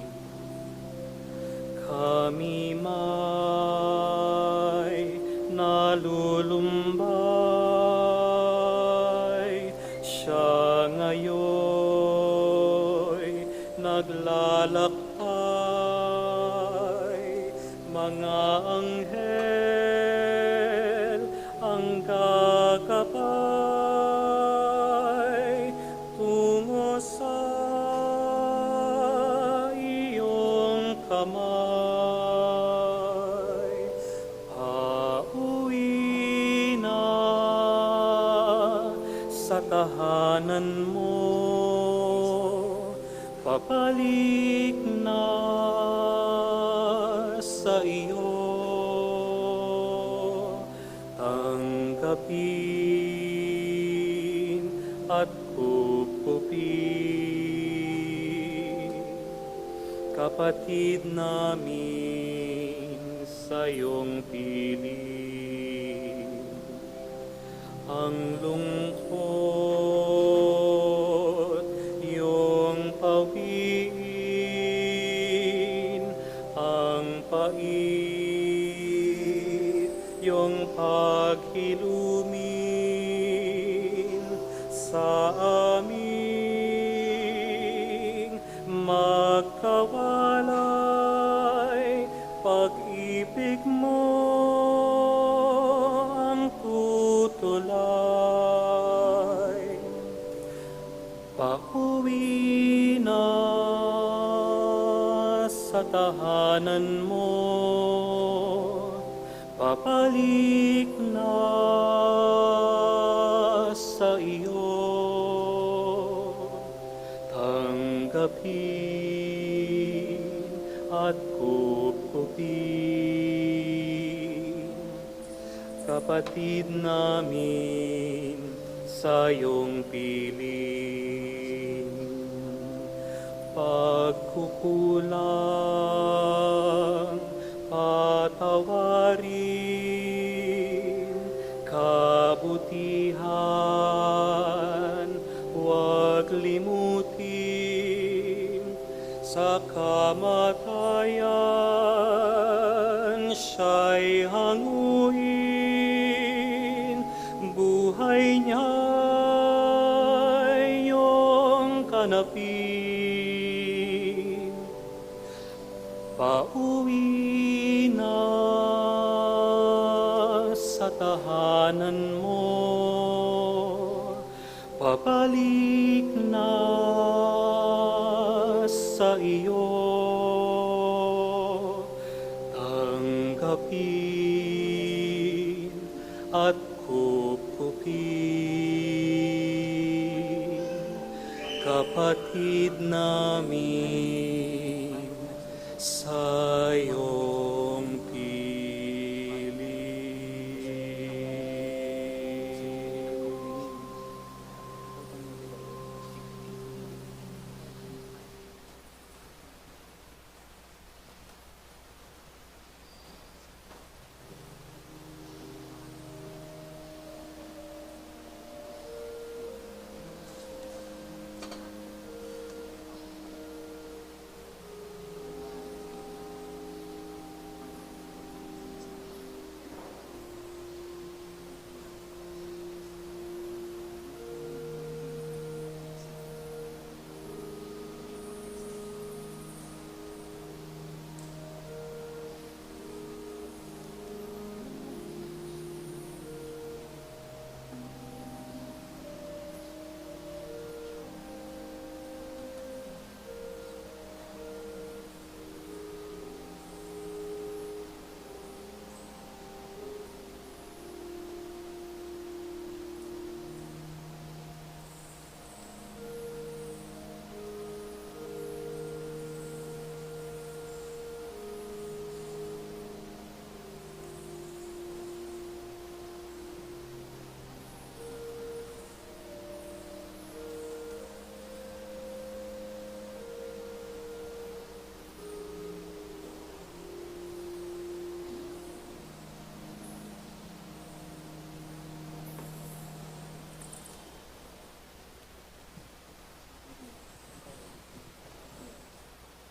kami may nalulumbay, siya ngayon naglalakbay, mga anghel ang gagabay tungo sa iyong kamay. Pauwi na sa tahanan mo, papalik na sa iyo, tanggapin at kupkupin, kapatid namin sa iyong piling. Ang lungkot iyong pauwiin, ang pait iyong paghilumin sa aming magkawalay, pag-ibig mo ang tutulay. Pauwi na sa tahanan mo, papalik na sa iyo, tanggapin at kupkupin, kapatid namin sa iyong piling. Pagkukulang, patawarin, kabutihan, huwag limutin, sa kamatayan siya'y hanguin, buhay niya iyong kanapin. Pauwi na sa tahanan mo, papalik na sa iyo, tanggapin at kupkupin, kapatid namin, sa iyong piling.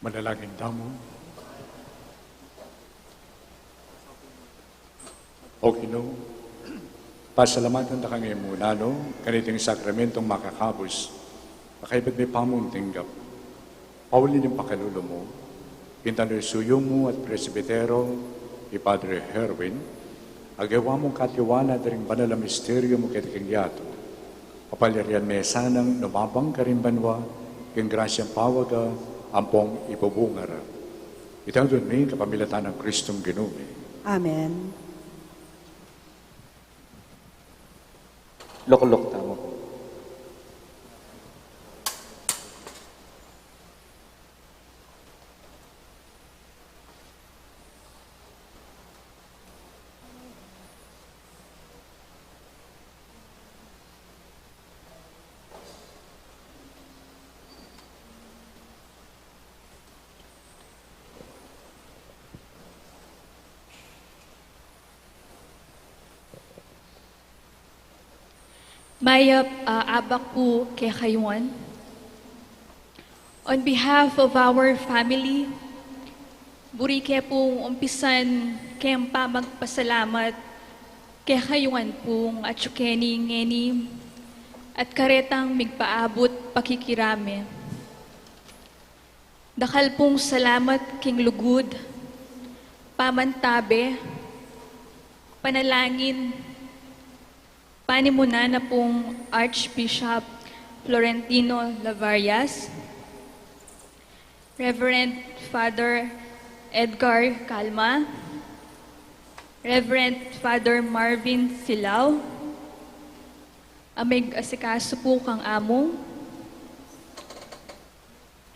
Manalangin tamu. O Ginu, pasalamatan da ka ngeni mu naman kaniting sakramentong makakabus, a kaybat mi pamuntinggap. Pauli ning pakalulu mu, king tantu ning suyu mu at presbitero, i Padre Herwin, a gewa mung katiwala da ring banal a misteryo mu keti king yatu. Papaliran me sanang lumabang karing banua, king grasyang pawaga, ampong ibubunga ra. Iti adwan mi kapamilatan nang Kristong Ginu mi. Amen. Lukluk tamu pu. Mayap a abak pu kekayu ngan. On behalf of our family, buri ke pung umpisan keng pamagpasalamat kekayu ngan pung atyu keni ngeni at karetang migpaabut pakikirame. Dakal pung salamat king lugud, pamantabe, panalangin, panimunan na pung Archbishop Florentino Lavarias, Reverend Father Edgar Calma, Reverend Father Marvin Silao, a mig-asikaso pu kang amung,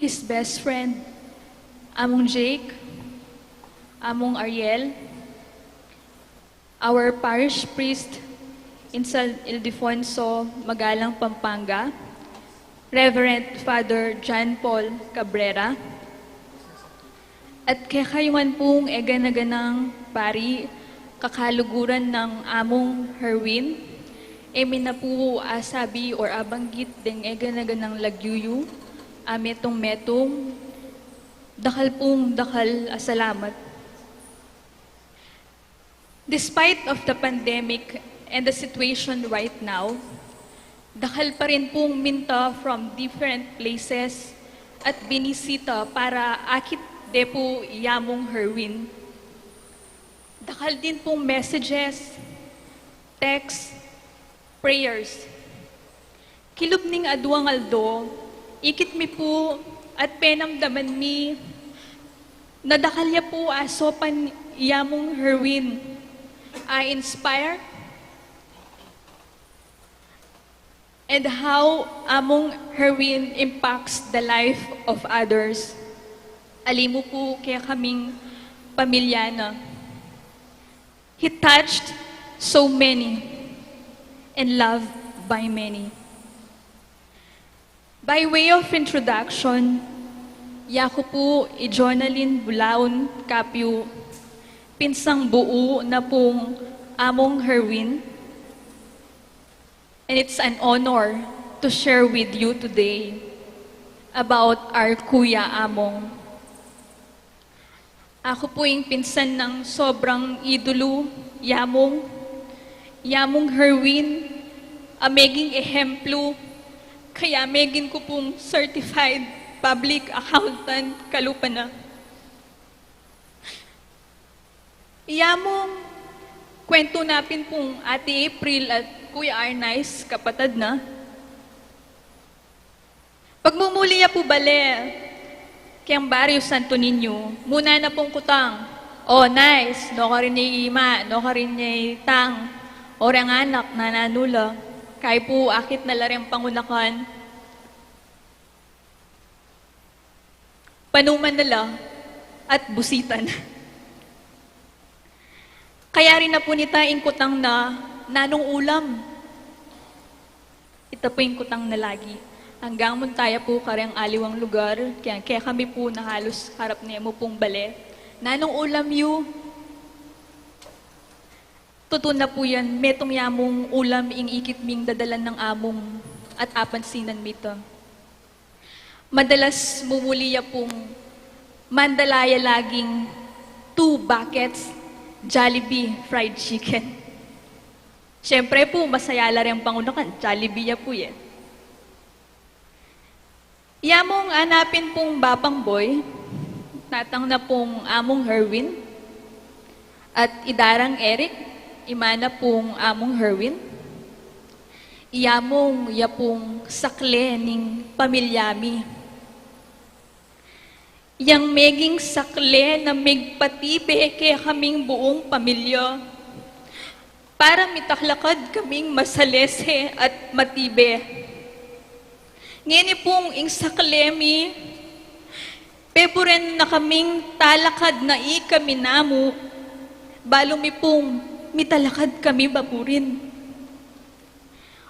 his best friend, Among Jake, Among Ariel, our parish priest in San Ildefonso, Magalang, Pampanga, Reverend Father John Paul Cabrera, at kekayu ngan pung eganaganang pari, kakaluguran nang Among Herwin, e mi na pu asabi or abanggit deng eganaganang lagyu yu, a metung-metung, dakal pung dakal a salamat. Despite of the pandemic and the situation right now, dakal pa rin pung minta from different places at binisita para akit de pu i Among Herwin. Dakal din pung messages, text, prayers. Kilub ning aduang aldo, ikit mi pu At penamdaman mi na dakal ya pu asopan i Among Herwin a-inspire and how Among Herwin impacts the life of others. Ali mu pu kekaming pamilya na. He touched so many and loved by many. By way of introduction, yaku pu i Jonalyn Bulaon Capio, pinsang buu na pung Among Herwin, and it's an honor to share with you today about our Kuya Among. Aku pu ing pinsan nang sobrang idulu, i Among, i Among Herwin, a meging ehemplu, kaya meging ku pung certified public accountant kalupa na. I Among, kwentu na pin pung Ate April at Kuya Arnaiz, kapatad na. Pagmumuli ya pu bale keng Barrio Santo Niño, muna na pung kutang, "O, Naiz, nukarin ya i ima, nukarin ya i tang, o reng anak, nananu la?" Kay pu akit na la reng pangunakan, panuman na la at busitan. Kayari na pu nita ing kutang na, "Nanung ulam?" Ita pu ing kutang na lagi. Anggang munta ya pu kareng aliwang lugar, kaya kekami pu na halus harap ne mu pung bale, "Nanung ulam yu?" Tutu na pu yan, metung ya mung ulam ing ikit ming dadalan nang Among at apansinan mi ta. Madalas mumuli ya pung mandala ya laging two buckets Jollibee fried chicken. Siyempre pu, masaya la reng pangunakan, Jollibee ya pu, e. I Among ana pin pung bapang boy, tatang na pung Among Herwin, at i Darang Eric, ima na pung Among Herwin. I Among ya pung sakle ning pamilya mi. Yang meging sakle na migpatibe kekaming buung pamilya, para mitalakad kaming masalese at matibe. Ngeni pung ing sakle mi, peburen na kaming talakad na ikami namu, balu mi pung mitalakad kami baburin.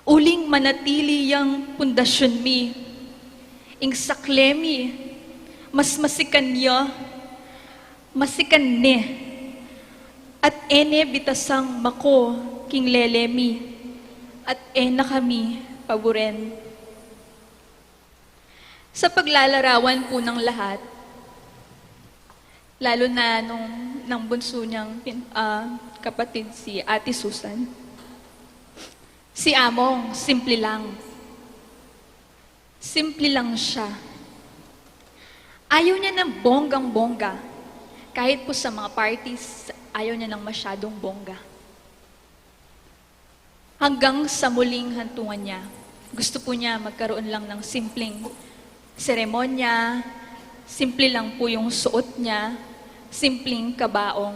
Uling manatili yang pundasyun mi, ing sakle mi, mas masikan ya, masikan ne, at e ne bitasang mako king lele mi, at e na kami paburen. Sa paglalarawan pu ng lahat, lalo na nung, ng bunsu niyang pin-, ah, kapatid, si Ate Susan, si Among, simple lang. Simple lang siya. Ayaw niya ng bonggang-bongga. Kahit po sa mga parties, ayaw niya ng masyadong bongga. Hanggang sa muling hantungan niya, gusto po niya magkaroon lang ng simpleng seremonya, simple lang po yung suot niya, simpleng kabaong.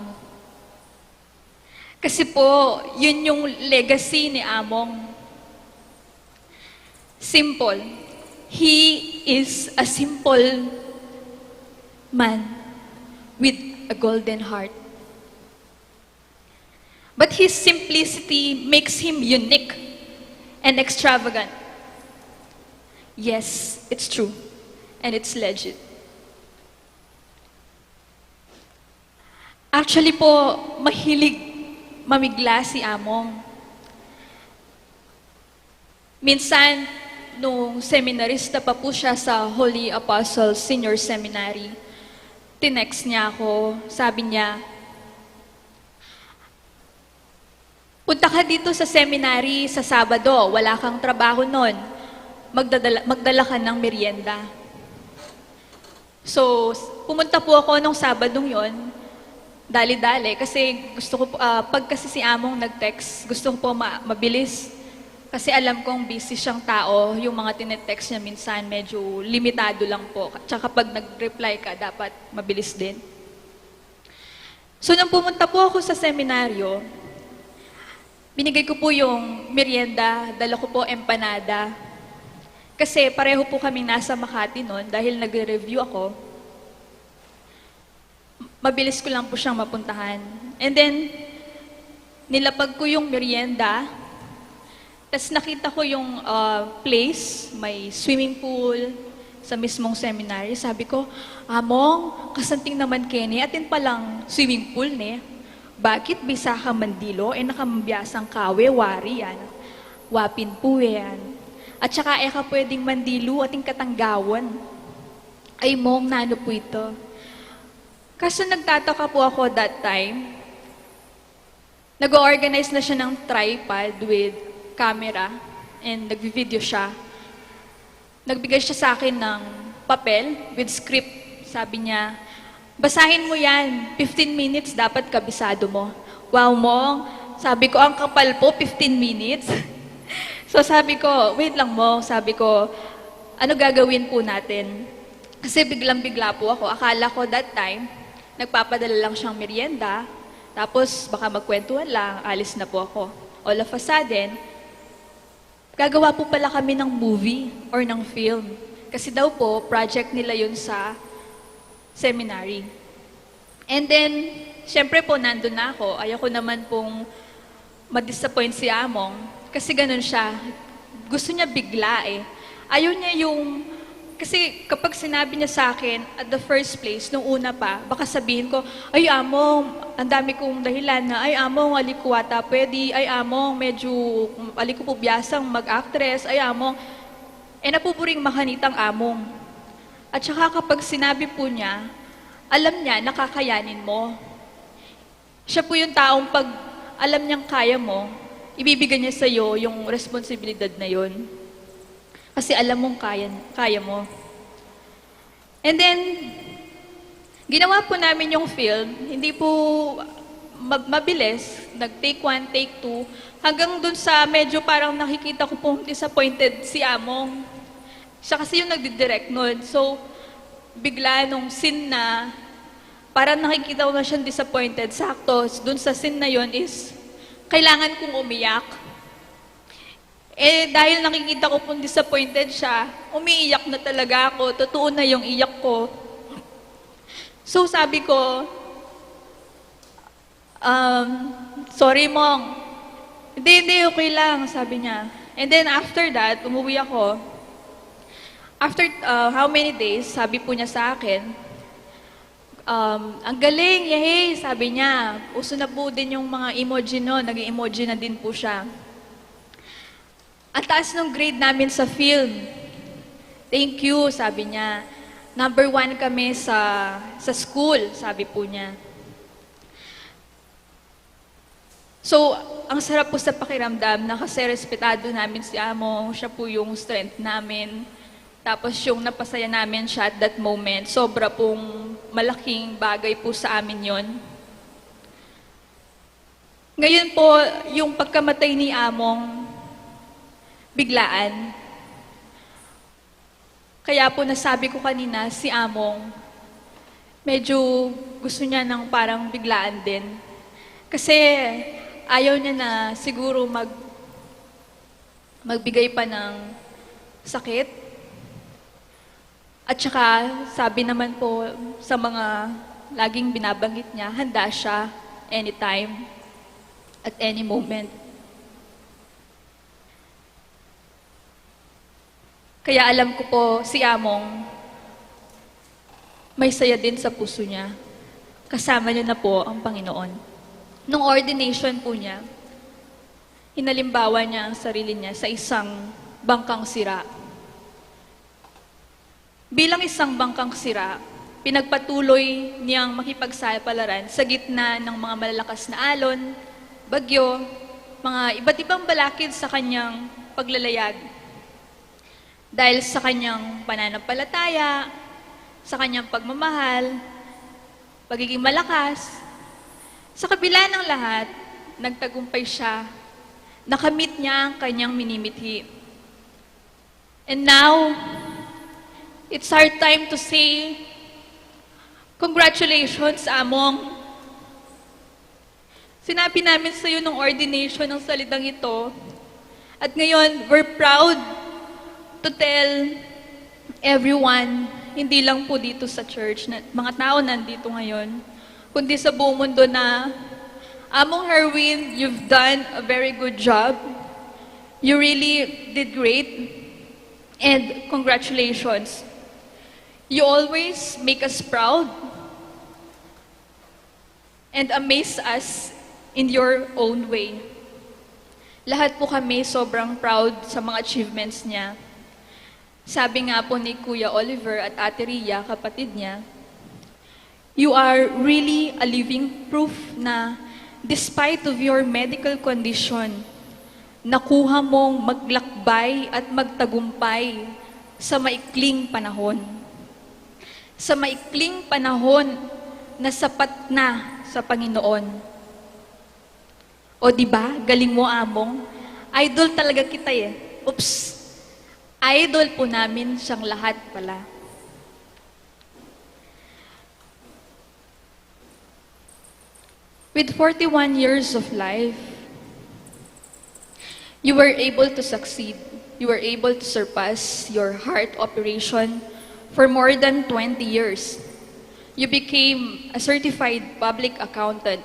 Kasi po, yun yung legacy ni Among. Simple. He is a simple man with a golden heart. But his simplicity makes him unique and extravagant. Yes, it's true. And it's legit. Actually po, mahilig mamigla si Among. Minsan, nung seminarista pa po siya sa Holy Apostles Senior Seminary, tinext niya ako, sabi niya, "Punta ka dito sa seminary sa Sabado, wala kang trabaho nun. Magdadala, magdala ka ng merienda." So, s-, pumunta po ako nung Sabadong yon, dali-dali, kasi gusto ko po, ah, pag kasi si Among nag-text, gusto ko po ma-, mabilis. Kasi alam kong busy siyang tao, yung mga tinetext niya minsan medyo limitado lang po. Tsaka pag nag-reply ka, dapat mabilis din. So, nung pumunta po ako sa seminaryo, binigay ko po yung merienda, dala ko po empanada. Kasi pareho po kami nasa Makati noon dahil nagre-review ako. Mabilis ko lang po siyang mapuntahan. And then, nilapag ko yung merienda. Tas nakita ko yung, ah, place, may swimming pool sa mismong seminary. Sabi ko, "Among, kasanting naman keni, atin palang swimming pool, ne? Bakit bisa ka mandilo, e na ka mabiasang kawe, wari yan. Wa pin pu yan. At saka e ka pwedeng mandilo, atin katanggawan." Ay, Mong, nanu po ito? Kaso nagtataka po ako that time. Nag-o-organize na siya ng tripod with camera and nagvi-video siya. Nagbigay siya sa akin ng papel with script. Sabi niya, "Basahin mo yan. Fifteen minutes dapat kabisado mo." "Wow, Mong." Sabi ko, "Ang kapal po, fifteen minutes." So sabi ko, "Wait lang, Mong." Sabi ko, "Ano gagawin po natin?" Kasi biglang-bigla po ako. Akala ko that time, nagpapadala lang siyang merienda, tapos baka magkwentuhan lang, alis na po ako. All of a sudden, gagawa po pala kami ng movie or ng film. Kasi daw po, project nila yun sa seminary. And then, syempre po, nandun na ako. Ayoko naman pong ma-disappoint si Among. Kasi ganun siya. Gusto niya bigla eh. Ayaw niya yung, kasi kapag sinabi niya sa akin, at the first place, nung una pa, baka sabihin ko, "Ay, Among, ang dami kong dahilan na, ay, Among, ali ko ata pwede, ay, Among, medyo, ali ko po biyasang mag-actress, ay, Among." Eh, napupuring makanitang Among. At saka kapag sinabi po niya, alam niya na kakayanin mo. Siya po yung taong pag alam niyang kaya mo, ibibigay niya sa'yo yung responsibilidad na yun. Kasi alam mong kaya, kaya mo. And then, ginawa po namin yung film, hindi po ma-, mabilis, nag-take one, take two, hanggang dun sa medyo parang nakikita ko pong disappointed si Among. Siya kasi yung nagdidirect nun. So, bigla nung scene na, parang nakikita ko na siyang disappointed. Sakto, dun sa scene na yun is, kailangan kong umiyak. Eh, dahil nakikita ko pong disappointed siya, umiiyak na talaga ako. Totoo na yung iyak ko. So, sabi ko, um, "Sorry, Mong." "Hindi, hindi, okay lang," sabi niya. And then, after that, umuwi ako. After, uh, how many days, sabi po niya sa akin, um, "Ang galing, yehey," sabi niya. Uso na po din yung mga emoji nun, nag-emoji na din po siya. "Ang taas ng grade namin sa film." "Thank you," sabi niya. "Number one kami sa, sa school," sabi po niya. So, ang sarap po sa pakiramdam na kasi respetado namin si Among, siya po yung strength namin. Tapos yung napasaya namin siya at that moment, sobra pong malaking bagay po sa amin yon. Ngayon po, yung pagkamatay ni Among, biglaan. Kaya po nasabi ko kanina, si Among, medyo gusto niya ng parang biglaan din. Kasi ayaw niya na siguro mag-, magbigay pa ng sakit. At saka, sabi naman po sa mga laging binabanggit niya, handa siya anytime, at any moment. Kaya alam ko po, si Among, may saya din sa puso niya. Kasama niya na po ang Panginoon. Nung ordination po niya, hinalimbawa niya ang sarili niya sa isang bangkang sira. Bilang isang bangkang sira, pinagpatuloy niyang makipagsapalaran sa gitna ng mga malalakas na alon, bagyo, mga iba't ibang balakid sa kanyang paglalayag. Dahil sa kanyang pananampalataya, sa kanyang pagmamahal, pagiging malakas, sa kabila ng lahat, nagtagumpay siya Nakamit niya ang kanyang minimithi. And now, it's our time to say, "Congratulations, Among." Sinabi namin sa iyo nung ordination ang salitang ito. At ngayon, we're proud to tell everyone, hindi lang po dito sa church, na, mga tao nandito ngayon, kundi sa buong mundo na, "Among Herwin, you've done a very good job. You really did great. And congratulations. You always make us proud and amaze us in your own way." Lahat po kami sobrang proud sa mga achievements niya. Sabi nga po ni Kuya Oliver at Ate Ria, kapatid niya, "You are really a living proof na despite of your medical condition, nakuha mong maglakbay at magtagumpay sa maikling panahon." Sa maikling panahon na sapat na sa Panginoon. O, di ba? Galing mo, Among. Idol talaga kita eh. Oops. Idol po namin siyang lahat pala. With forty-one years of life, you were able to succeed. You were able to surpass your heart operation for more than twenty years. You became a certified public accountant,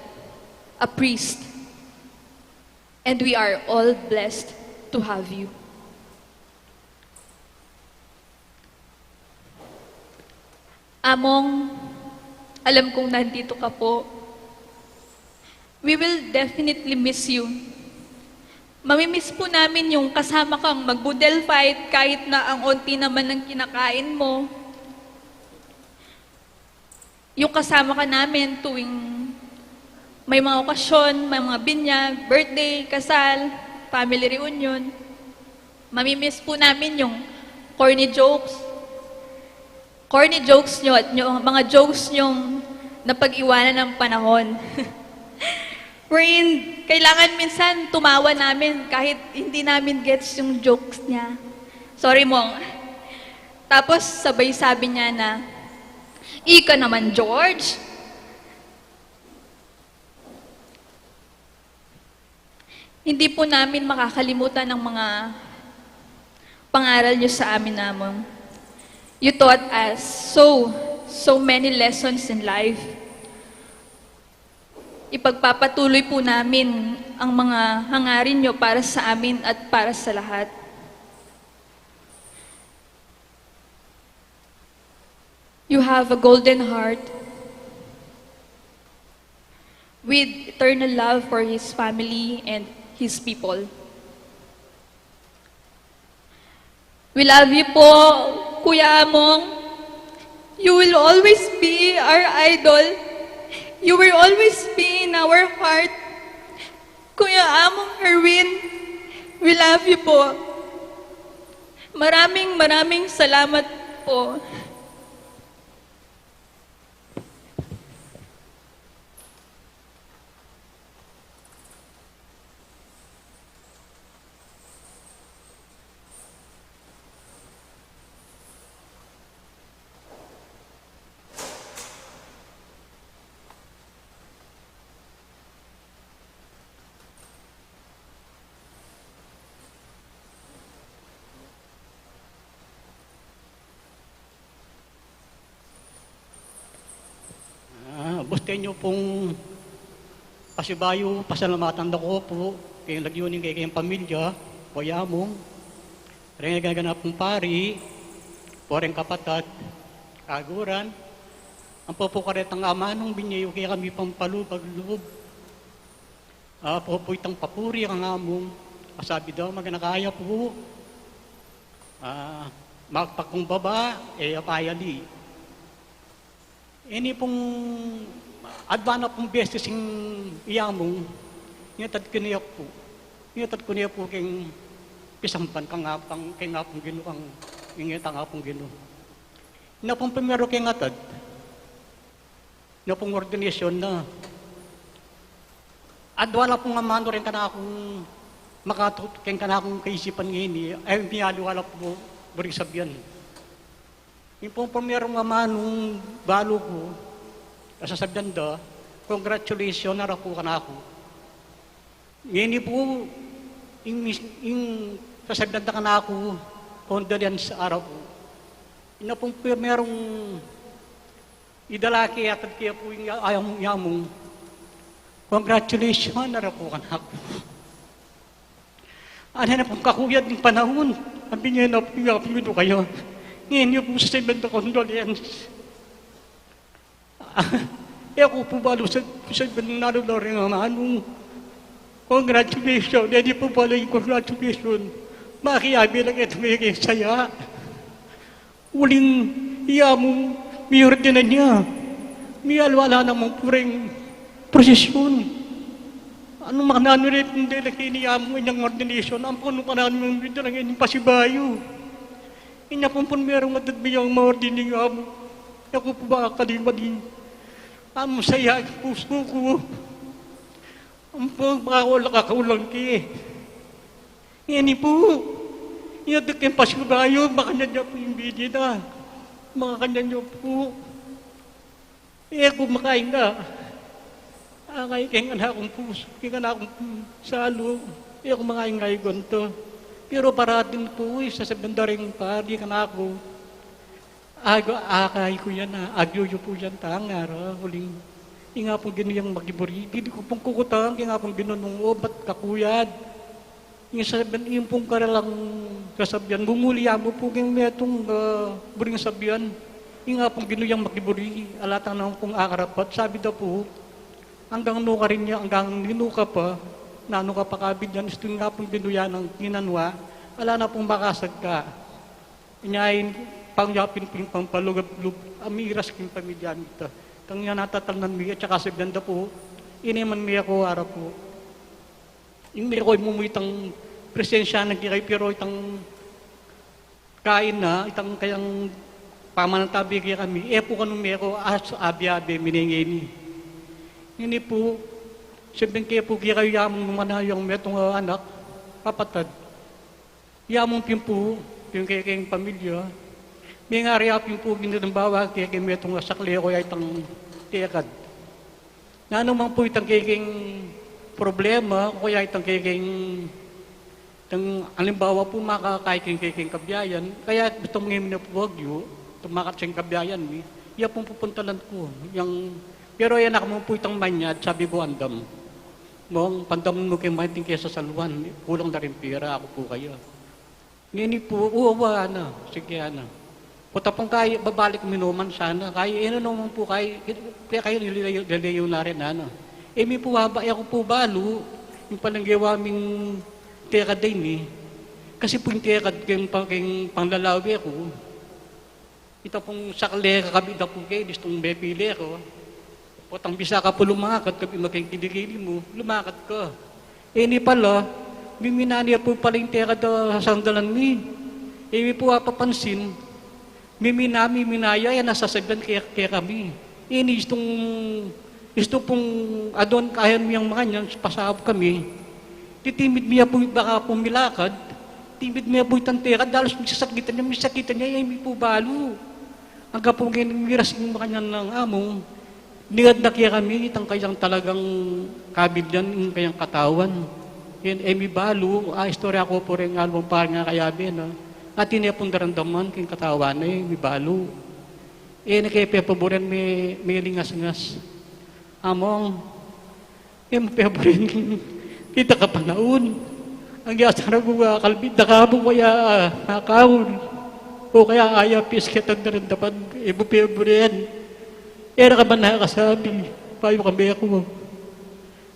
a priest, and we are all blessed to have you. Among, alam kong nandito ka po. We will definitely miss you. Mamimiss po namin yung kasama kang magbo-boodle fight kahit na ang onti naman ng kinakain mo. Yung kasama ka namin tuwing may mga okasyon, may mga binyag, birthday, kasal, family reunion. Mamimiss po namin yung corny jokes. Corny jokes nyo at yung mga jokes nyong napag-iwanan ng panahon. Wherein, kailangan minsan tumawa namin kahit hindi namin gets yung jokes niya. Sorry, Mong. Tapos, sabay sabi niya na, "Ika naman, George." Hindi po namin makakalimutan ang mga pangaral niyo sa amin, Among. You taught us so, so many lessons in life. Ipagpapatuloy po namin ang mga hangarin niyo para sa amin at para sa lahat. You have a golden heart with eternal love for His family and His people. We love you po, Kuya Among. You will always be our idol. You will always be in our heart. Kuya Among Herwin, we love you po. Maraming, maraming salamat po. Ah, ubus keni pung pasibayu, pasalamatan da ku pu keng lagyu ning kekayung pamilya, Kuya Among, reng ganapung pari, pu reng kapatad, kaguran, ampo pu karetang amanung binye yu kekami pampalub ag lub. Ah, pu, pu itang papuri kang Among, masabi da, maganaka ya pu, ah, magpakumbaba, e ya payali. Ini pung adwa na pung beses ing i Among, ingetad ku ne ya pu. Ingetad ku ne ya pu keng pisamban kang, kang, keng Apung Ginu, kang, ingetang Apung Ginu. Ina pung primeru keng atad, ina pung ordination na. Adwa la pung amanu reng kanakung makatutu keng kanakung kaisipan ngeni, e, miyaliwa la pu, buri sabian. Ing pung primerung amanung balu ku, sasabian da, "Congratulations," ara pu kanaku. Ngeni pu, ing, ing sasabian da kanaku, "Condolence," ara pu. Ina pung primerung idala ke, atad ke pu ing ya-, yamung, yamung, "Congratulations," ara pu kanaku. Ane na pung kakuyad ning panaun, ambi ne na pu, "Apin yu kaya." Ngeni pu, sasabian da, "Condolence." E ku pu balu sa, sa, nalu la ring amanu. Congratulations, e di pu balu ing congratulations. Makiabe la keti, mekeng saya. Uling iya mu, miordinan ya. Mialwala na mu pu ring prosesyon. Anu makananu rin, pu dela keni iya mu, inyang ordination. Ampong anu makananu rin, pu dela keni pasibayu. Inya pung primerung atad mi yang maordinan ya mu. E ku pu ba akaliwa ding amu saya king pusu ku. Ampong baka wala kakaulang ke. Ngeni pu, iya deng pasibayu, makanyan ya pu ing bidi na. Makanyan ya pu. E ku makaingga. Akay keng kanakung pusu, keng kanakung salu, e ku makaingga ing gantu. Pero parating pu, sasabian da ring pari kanaku, "Agu, akay ku yan, a, agyu yu pu yan tangara, uling ing Apung Ginu yang makiburi." Dili ku pung kukutang king Apung Ginu nung obat kakuyad. Ing sasabian, ing pung karelang sasabian, "Mumuli ya mu pu keng metung, a, buring sabian, ing Apung Ginu yang makiburi, ala tang naman pung akarapat," sabi da pu. Anggang nu karin ya, anggang ninu ka pa, nanu ka pa kabilyan, istu ing Apung Ginu ya nang kinanwa, ala na pung makasagka. Inya ini pangyapin pin pampalugab-lub, a, miras king pamilya mi ita. Kang ya natatalnan mi, at saka sabian da pu, ini man mi aku ara pu. Ing mi ku imumu itang presensya na kekayu, pero itang kain na, itang kayang pamanatabi kekami, e pu kanu mi ku, as, abi-abi, minengeni. Ini pu, sabian ke pu kekayu, yamu naman yang metung a anak, kapatad. Yamu pin pu, ing kekeng pamilya, mengari ya pin pu king alimbawa kekeng metung a sakle o kaya itang tekad. Nanu man pu itang kekeng problema, o kaya itang kekeng, itang alimbawa pu, makakay keng kekeng kabiayan, kaya gustu mu ngening pu agyu, tumakat sing kabiayan mi, iya pung pupuntalan ku, yang, pero iya na kamu pu itang manyad, sabi ku, "Andam. Mong, pandam mu keng makiting kesasaluan, kulang na ring pira, aku pu kaya." Ngeni pu, "O, awa na, sige na." Pota pung kai, babalik mi naman sana. Kai, e na naman pu kai, kaya kayu lalayu, lalayu na rin, ana. E mi pu, aba, e ku pu balu, ing palang gewa ming tekad a ini. Kasi pu ing tekad keng pa-, keng panglalawe ku. Ita pung sakle, kakabit da pu ke, istung mepile ku. Potang bisa ka pu lumakat, kabi makeng kilikili mu, lumakat ka. Ini pala, mimina ne pu pala ing tekad a sandalan mi. E mi pu apapansin, mimina, mimina ya, e na sasabian ke, kekami. Ini istung, istu pung adwan kayan mi yang makanyan, pasaup kami. Titimid mi ya pu, baka pu milakad, timid mi ya pu itang tekad, dalos misasakitan ya, misakitan ya, e mi pu balu. Angga pu ngeni miras ing makanyan nang amung, nigad na kekami itang kayang talagang kabilyan, ing kayang katawan. Yan, e mi balu, a, istorya ku pu ring alwang pari nga kayabe na. Atin ne pung daramdaman king katawan na, e mi balu. E na ke pepaburen me, melingasngas. Among, e mu peburen king keta kapanaun. Ang yasara ku, a, kalbit da ka pu kaya, a, nakaul. O kaya ayapis ketang daramdaman, e mu peburen. E ra ka man nakasabi, payu kami ku.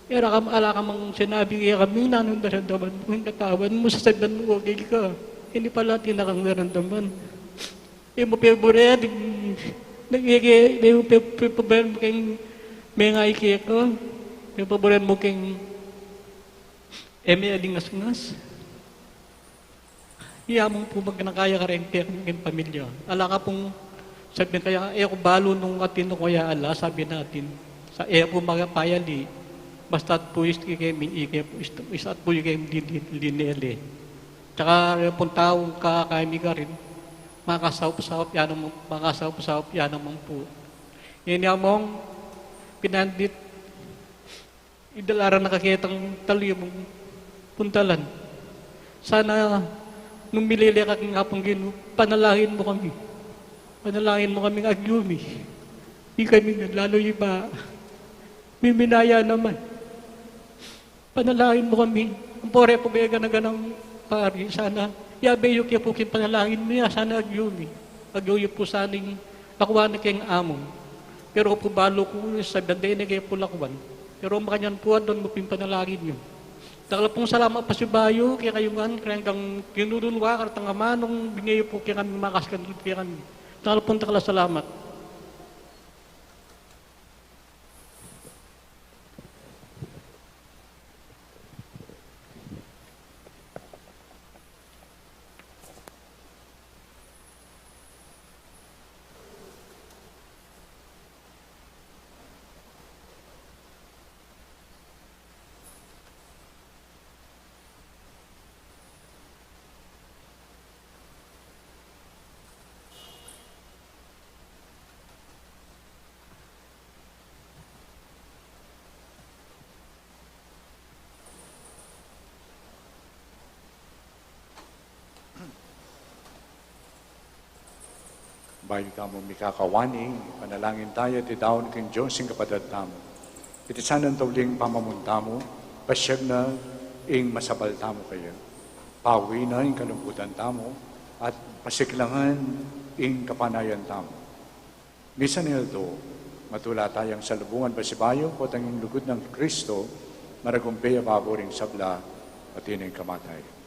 E ra ka, ala ka mang sinabi kekami, nanu daramdaman mu, ing katawan mu, sasabian mu, okay ka. Ini pala atin na kang daramdaman. E mu peburen, nagkeke, e mu pe-, pe-, peburen mu keng mengayke ka, peburen mu keng e melingasngas. Iya mu pu magkanakaya kareng keng pamilya. Ala ka pung sabian kaya, e ku balu nung atin o kaya ala, sabi natin. Sa e pu magpayali. Basta at pu isti kemi, ike pu, istu-, isat pu ike di, di, di nele. Tsaka re pung tau kakami karin, makasaup-saup ya naman, makasaup-saup ya naman pu. Ini among pinandit, idala ra na kaketang talimung puntalan. Sana nung milele ka king Apung Ginu, panalangin mu kami. Panalangin mu kami, agyu mi. Di kami naglaluiba. Miminaya naman. Panalangin mu kami. Ampo re pu gaya gana-ganang pari, sana yabe yu ke pu king panalangin mu ya, sana agyu mi. Agyu yu pu sana ing lakuan na keng Amu. Pero pu balu ku, sabian de ne ke pu lakuan. Pero makanyan pu, adwan mu pin panalangin yu. Dakal a pung salamat pasibayu kekayu ngan, kareng kinululwa, karetang amanung binye yu pu kekami, makaskan yu pu kekami. Dakal a pung dakal a salamat. Bayu tamu mikakawani, panalangin tayu, iti daun king Dios ing Kapadad tamu. Iti sanang tauling pamamuntamu, pasiag na ing masabal tamu kaya. Pawi na ing kalungkutan tamu, at pasiklangan ing kapanayan tamu. Misan ing aldo, matula tayang salubungan pasibayu, potang ing lugud nang Kristo, maragumpe a babo ring sabla, pati na ing kamatayan.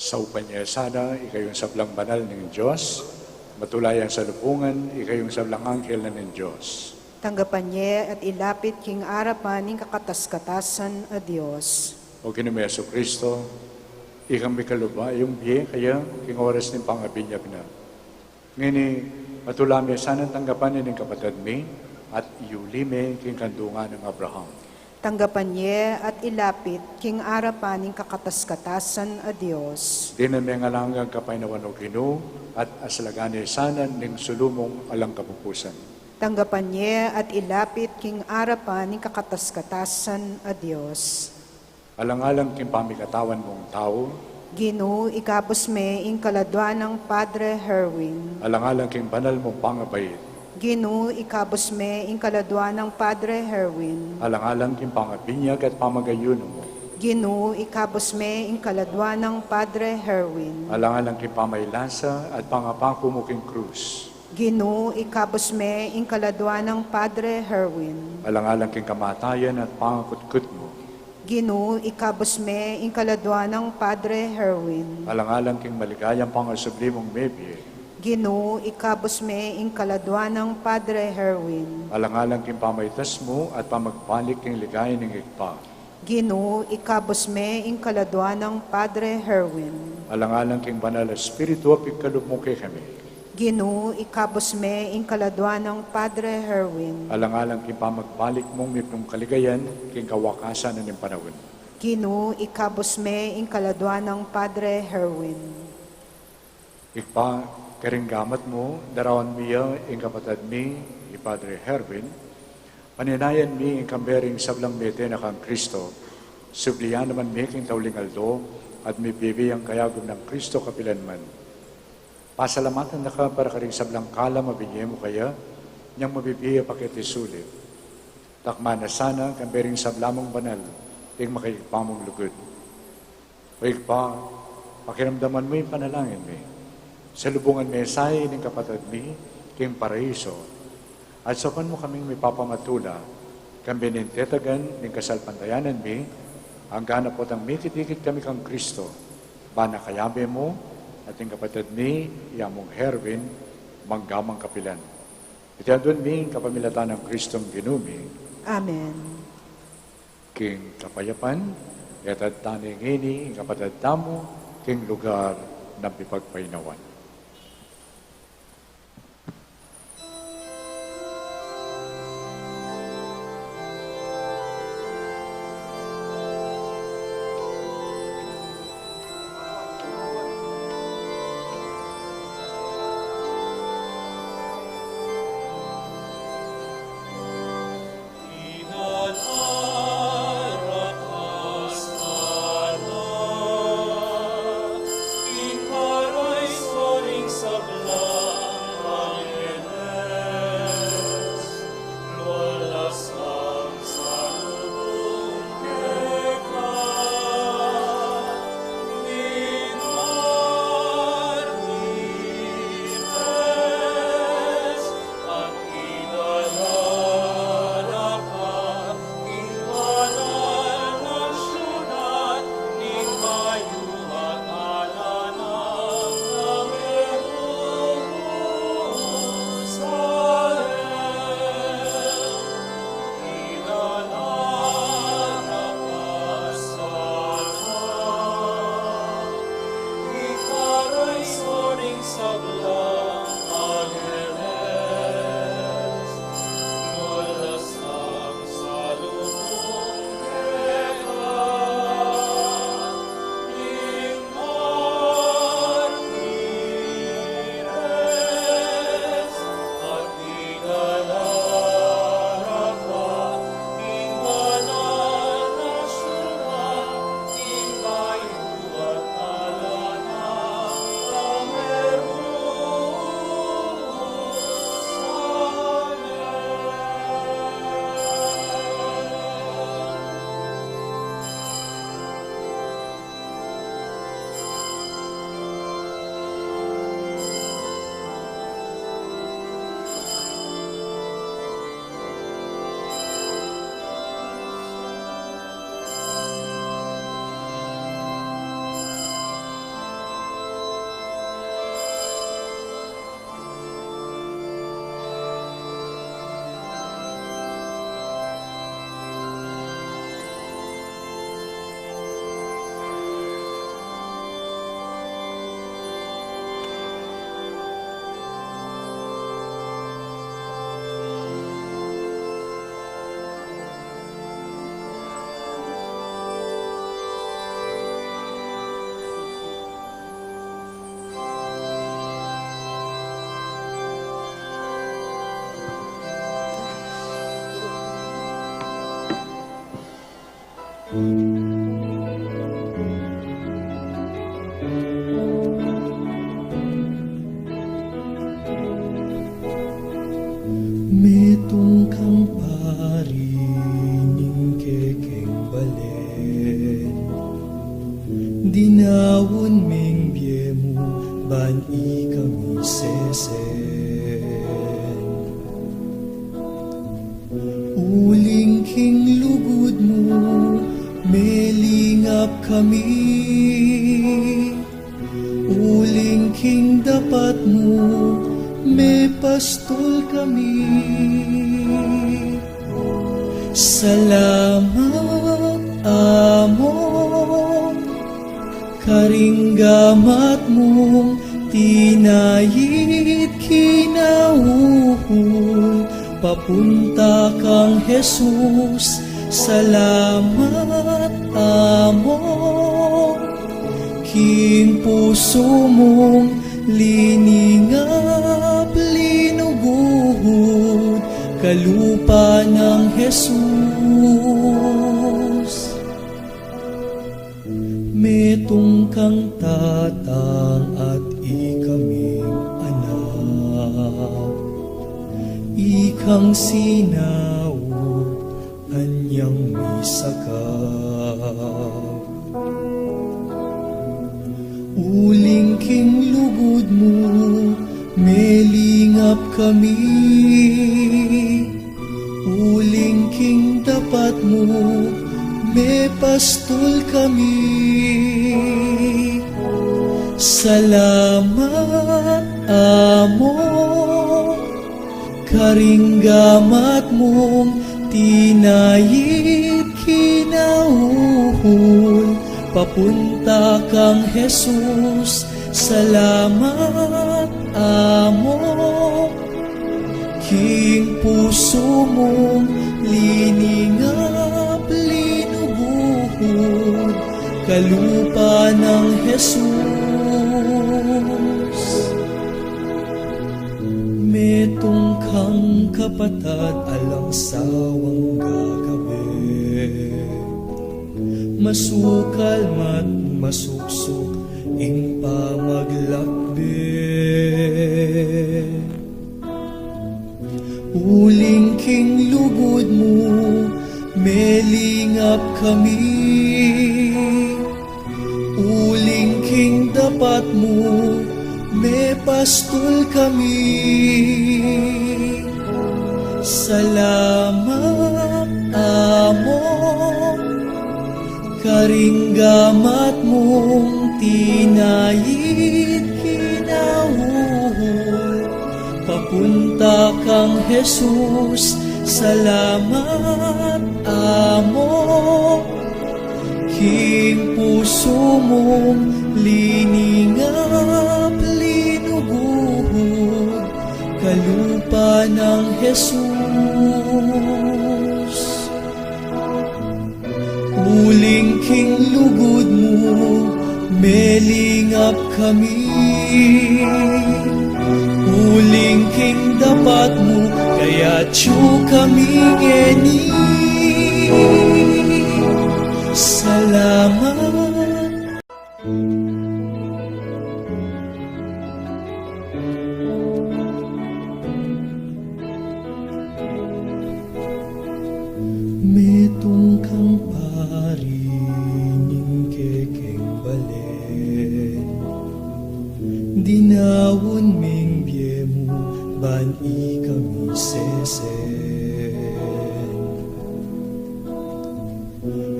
Saupan ye sana ikayung sablang banal ning Dios, matula yang salubungan ikayung sablang anghel na ning Dios. Tanggapan ye at ilapit king arapan ning kakatas-katasan a Dios. O Ginu mi Jesucristo, ikang mikaluba yung bie kaya king oras ning pangabinyag na. Ngeni, matula mi sana tanggapan ining kapatad mi at iuli mi king kandungan nang Abraham. Tanggapan ye at ilapit king arapan ning kakatas-katasan a Dios. Dinan me ing alang anggang kapaynawan, O Ginu, at aslagan ne sana ning sulu mung alang kapupusan. Tanggapan ye at ilapit king arapan ning kakatas-katasan a Dios. Alang-alang king pamikatawan mung tau. Ginu, ikabus me ing kaladua nang Padre Herwin. Alang-alang king banal mung pangabait. Ginu, ikabus me ing kaladua nang Padre Herwin. Alang-alang king pangabinyag at pamagayunu mu. Ginu, ikabus me ing kaladua nang Padre Herwin. Alang-alang king pamailasa at pangapaku mu king krus. Ginu, ikabus me ing kaladua nang Padre Herwin. Alang-alang king kamatayan at pangakutkut mu. Ginu, ikabus me ing kaladua nang Padre Herwin. Alang-alang king maligayang pangasubli mung mebie. Ginu, ikabus me ing kaladua nang Padre Herwin. Alang-alang king pamaitas mu at pamagbalik king ligaya ning Ibpa. Ginu, ikabus me ing kaladua nang Padre Herwin. Alang-alang king Banal a Espiritu a pigkalub mu kekami. Ginu, ikabus me ing kaladua nang Padre Herwin. Alang-alang king pamagbalik mung mipnung kaligayan king kawakasan na ning panaun. Ginu, ikabus me ing kaladua nang Padre Herwin. Ibpa, karing gamat mu, darawan mi ya ing kapatad mi, i Padre Herwin. Paninayan mi ing kambe ring sablang mete na kang Kristo, sublian naman mi king tauling aldo, at mibie yang kayagum nang Kristo kapilan man. Pasalamatan da ka para karing sablang kalam a binie mu kaya, inyang mabibie pa keti sulip. Takman na sana kambe ring sabla mung banal ing makaibpa mung lugud. O Ibpa, pakiramdaman mu ing panalangin mi. Salubungan me sa ining kapatad mi king paraiso. At saupan mu kaming mipapamatula, kambe ning tetagan ning kasalpantayanan mi, anggang potang mikit-ikit kami kang Kristo, ban a kayabe mu at ing kapatad mi, i Among Herwin, mangga mang kapilan. Iti aduan mi king kapamilatan nang Kristong Ginu mi. Amen. King kapayapan, iatad tane ngeni ing kapatad tamu king lugar nang pipagpainawan. Metung kang pari ning kekeng balen, dinaun meng bie mu ban ikami sesen. Uling king lugud mu, melingap kami. Uling king dapat mu, mepastul kami. Salamat, Among, karing gamat mung tinayit kinauhul papunta kang Jesus. Salamat, Among, king pusu mung liningap linuguhud kalupa nang Jesus. Metung kang tatang at ikaming anak, ikang sinaut anyang misakap. Uling king lugud mu, melingap kami. Uling king dapat mu, mepastul kami. Salamat, Among, karing gamat mung tinayit kinauhul papunta kang Jesus. Salamat, Among, king pusu mung liningap linuguhud kalupa nang Jesus. Metung kang kapatad alang sawang gagabe, masukal mat masuksuk ing pamaglakbe. Uling king lugud mu, melingap kami. Uling king dapat mu, mepastul kami. Salamat, Among, karing gamat mung tinayit kinauhul papunta kang Jesus. Salamat, Among, king pusu mung liningap linuguhud kalupa nang Jesus. Uling king lugud mu, melingap kami. Uling king dapat mu, kayatyu kami ngeni. Salamat. Metung kang pari ning kekeng balen, dinaun meng bie mu ban ikami sesen.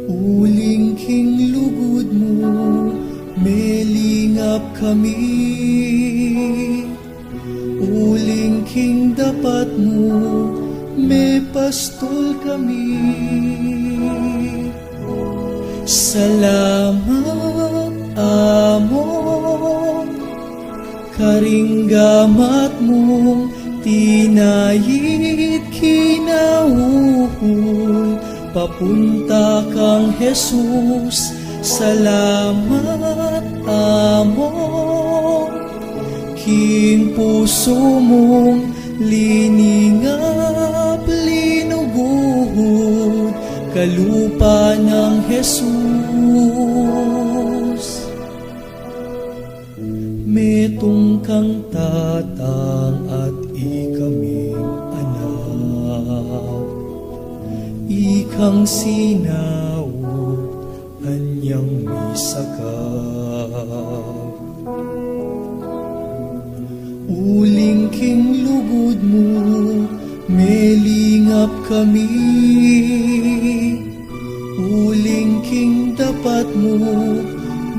Uling king lugud mu, melingap kami. Uling king dapat mu, mepastul kami. Salamat, Among, karing gamat mung tinayit kinauhul papunta kang Jesus. Salamat, Among, king pusu mung liningap linuguhud Kalupa nang Jesus, metung kang Tatang at ikaming anak, ikang sinaut anyang misakap. Uling king lugud mu, melingap kami. Uling king dapat mu,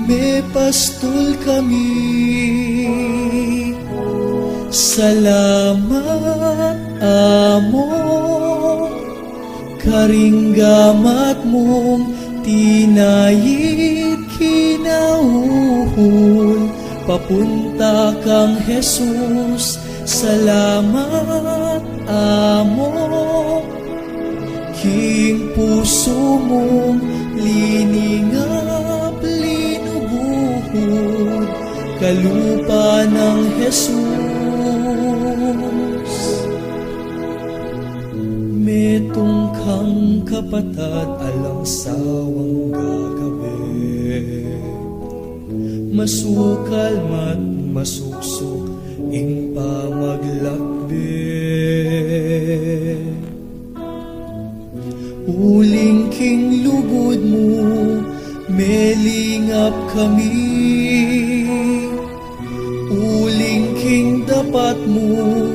mepastul kami. Salamat, Amu, karing gamat mung tinayid kinauhul papunta kang Jesus. Salamat, Amu, king pusu mung liningap linuguhud kalupa nang Jesus. Metung kang kapatad alang sawang gagabe, masukal mat masuksuk ing pamaglakbe. Uling king lugud mu, melingap kami. Uling king dapat mu,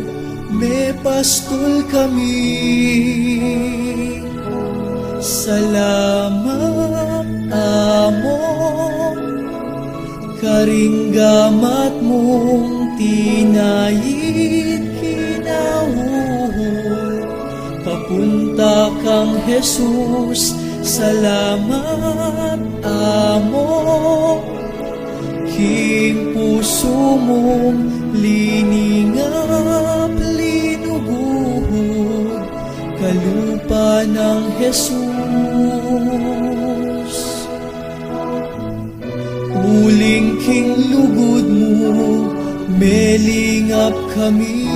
mepastul kami. Salamat, Amu, karing gamat mung tinayid kinauhul papunta kang Jesus. Salamat, Amu, king pusu mung liningap linuguhud kalupa nang Jesus. Uling king lugud mu, melingap kami.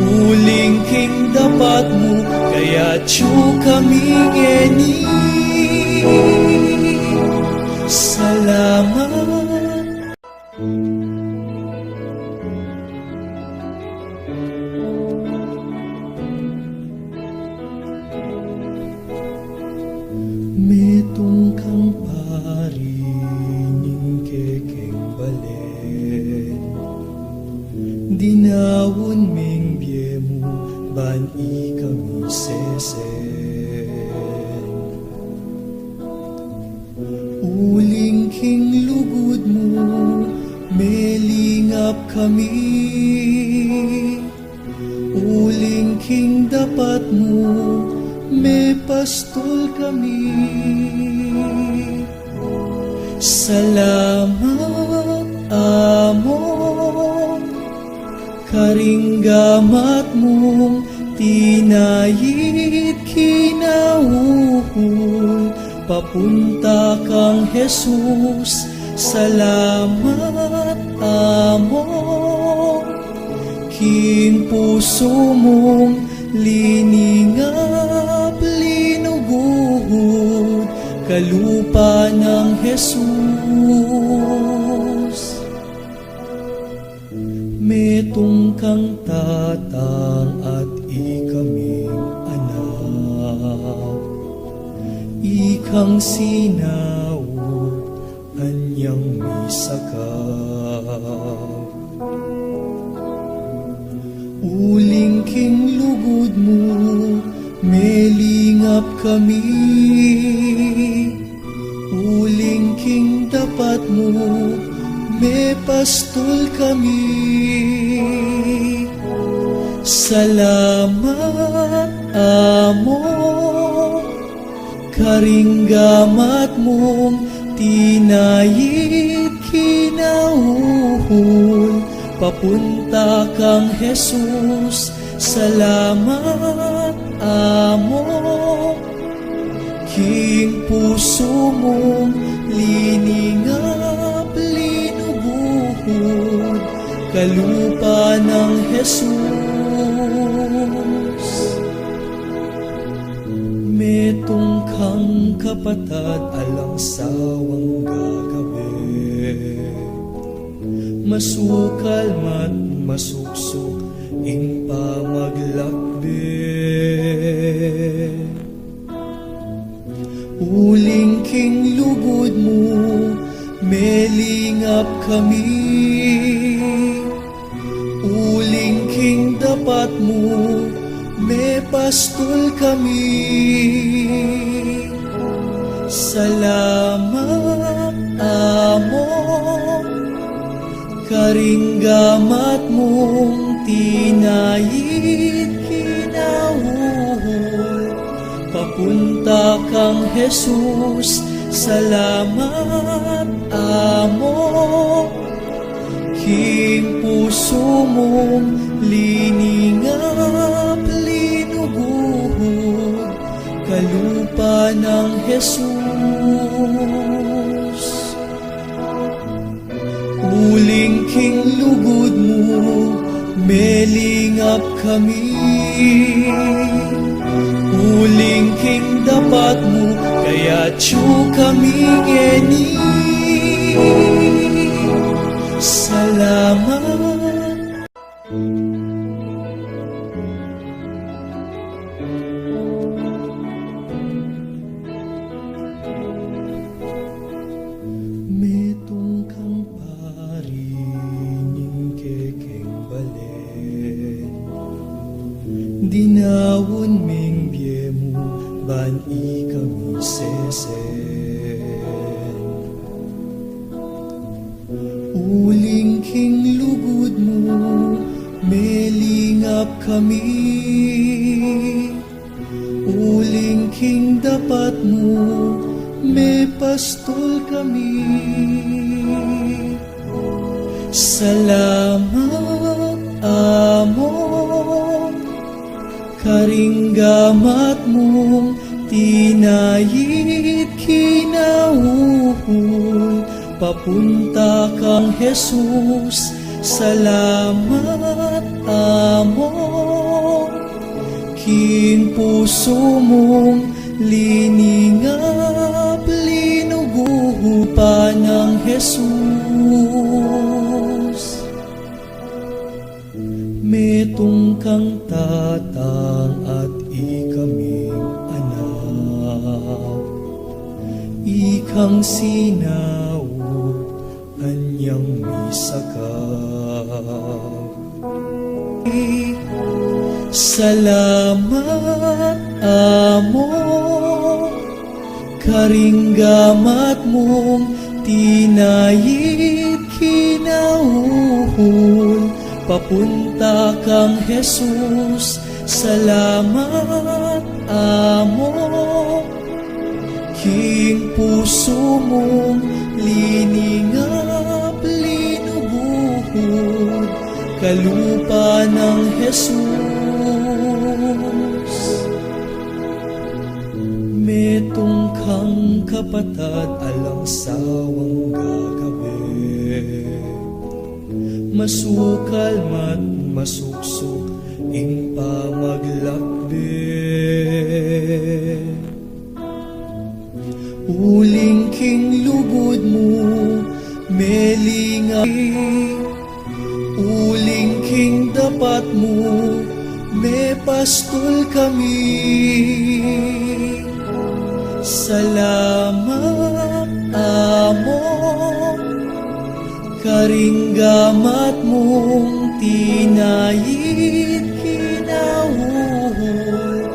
Uling king dapat mu, kayatsu kami ngeni. Salamat. Metung kang pari ning kekeng balen, dinaun ming bie mu ban ikami sesen. Uling king lugud mu, melingap kami. Uling king dapat mu, mepastul kami. Salamat, Amu, karing gamat mung tinayid kinauhul papunta kang Jesus. Salamat, Amu, king pusu mung liningap linuguhud kalupa nang Jesus. Metung kang Tatang at ikaming anak, ikang sinaut anyang misakap. Uling king lugud mu, melingap kami. Uling king dapat mu, mepastul kami. Salamat, Amu, karing gamat mung tinayid kinauhul papunta kang Jesus. Salamat, Amu, king pusu mung liningap linuguhud kalupa nang Jesus. Patad alang sawang gagabe, masukal man masuksuk ing pamaglakbe. Uling king lugud mu, melingap kami. Uling king dapat mu, mepastul kami. Salamat, Among, karing gamat mung tinayit kinauhul papunta kang Jesus. Salamat, Among, king pusu mung liningap linuguhud kalupa nang Jesus. Uling king lugud mu, melingap kami. Uling king dapat mu, kayatsu kami ngeni. Salamat. Metung kang pari ning kekeng balen, dinaun ming bie mu ban ikami sesen. Uling king lugud mu, melingap kami. Uling king dapat mu, mepastul kami. Salamat, Among, karing gamat mung tinayit kinauhul papunta kang Jesus. Salamat, Among, king pusu mung liningap linuguhud pa nang Jesus. Metung kang tatang at ikaming anak, ikang sinaup anyang misakap. Salamat, Among, karing gamat mung tinayit kinauhul papunta kang Jesus. Salamat, Among, king pusu mung liningap linuguhud kalupa nang Jesus. Metung kang kapatad alang sawang gagabe, masukal man masuksuk ing pamaglakbe. Uling king lugud mu, melingap. Uling king dapat mu, mepastul kami. Salamat, Among, karing gamat mung tinayit kinauhul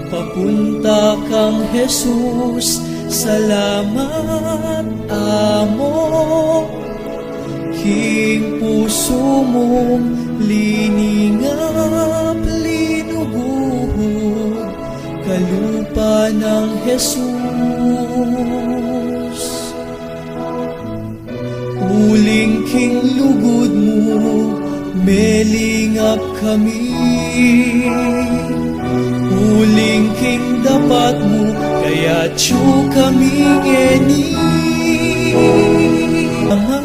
papunta kang Jesus. Salamat, Among, king pusu mung liningap linuguhud kalupa nang Jesus. Uling king lugud mu, melingap kami. Uling king dapat mu, kayatsu kami ngeni. Ama.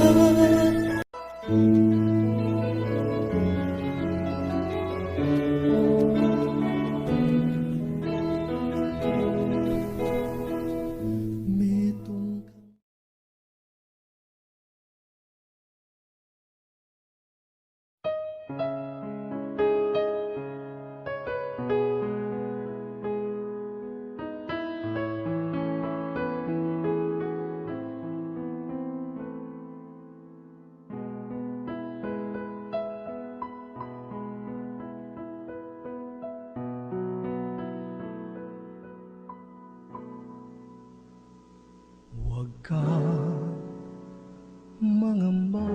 Kang mangamba,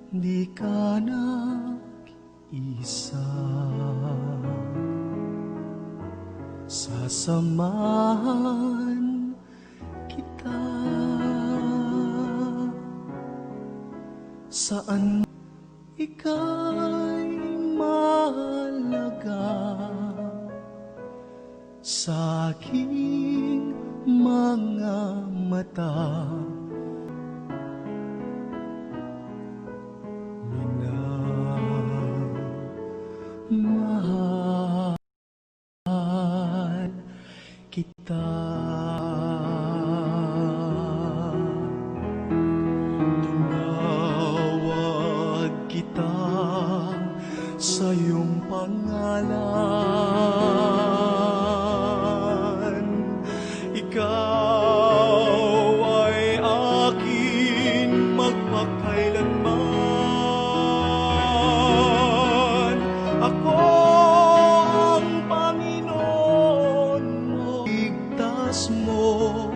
di ka nag-isa. Sasamahan kita saan ika'y mahalaga sa aking mga mata. Minamahal kita. Tinawag kita sa iyong pangalan. Ikaw ay akin magpakailanman. Ako ang Panginoon mo, ligtas mo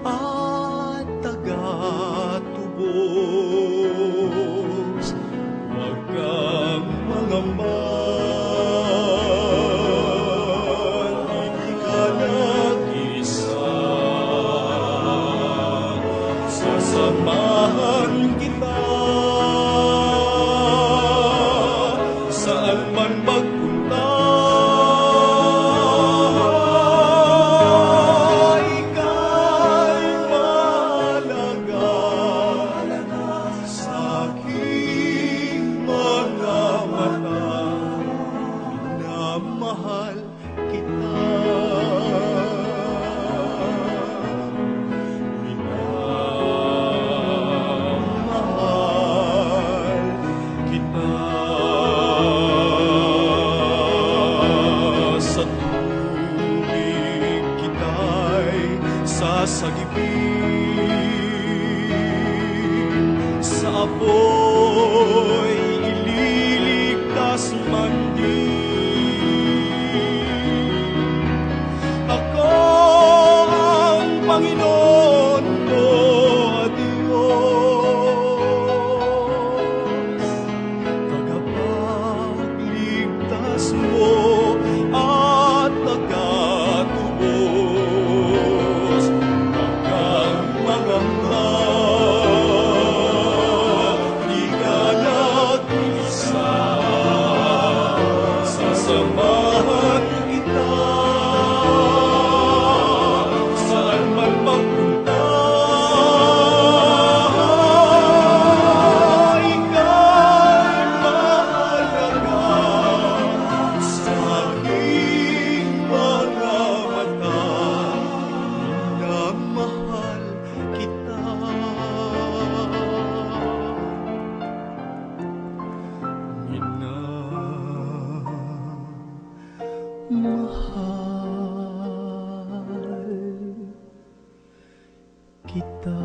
at tagatubos. Huwag kang mangamba, di ka nag-isa. Sasamahan kita saan man magpunta. Ika'y mahalaga sa aking mga mata. Minamahal kita. Minamahal kita. Sa tubig kita'y sasagipin, sa apoy ililigtas man din. Ako ang Panginoon mo, Diyos, tagapagligtas mo at tagatubos. Huwag kang mangamba, di ka nag-isa. Sasamahan kita saan man magpunta. Ika'y mahalaga sa aking mga mata. Minamahal kita. Minamahal kita.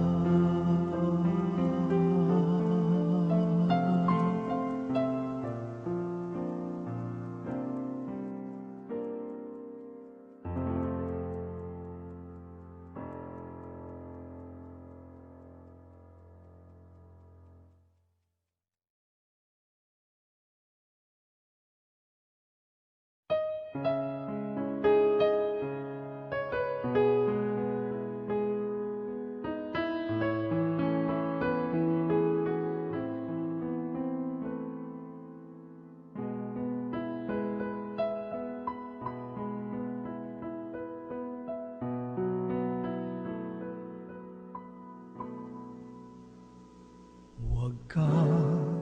Huwag kang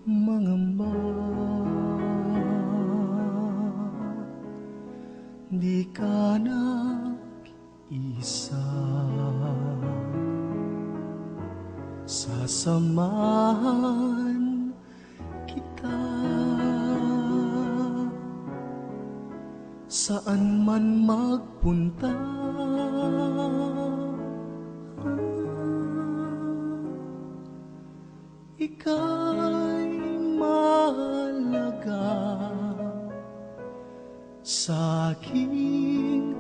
mangamba, di ka nag-isa. Sasamahan kita saan man magpunta. Ika'y mahalaga sa aking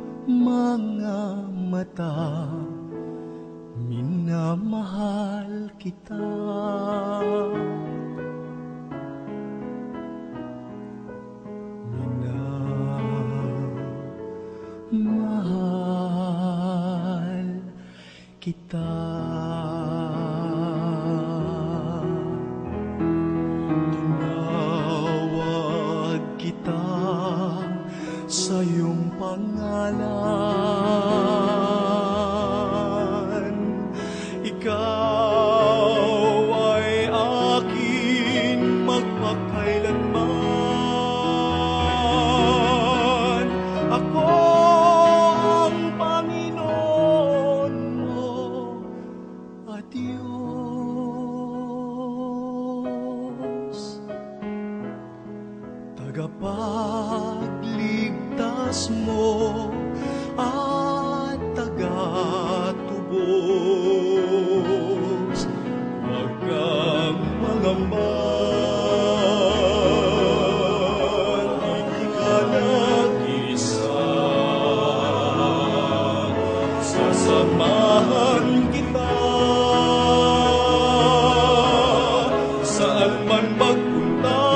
Tinawag kita sa iyong pangalan. Ikaw ay aking magpakailanman. Ako ang Panginoon mo, a Diyos, tagapagligtas mo at tagatubos. Huwag kang mangamba, ikaw lang isa. Sasamahan kita saan man magpunta.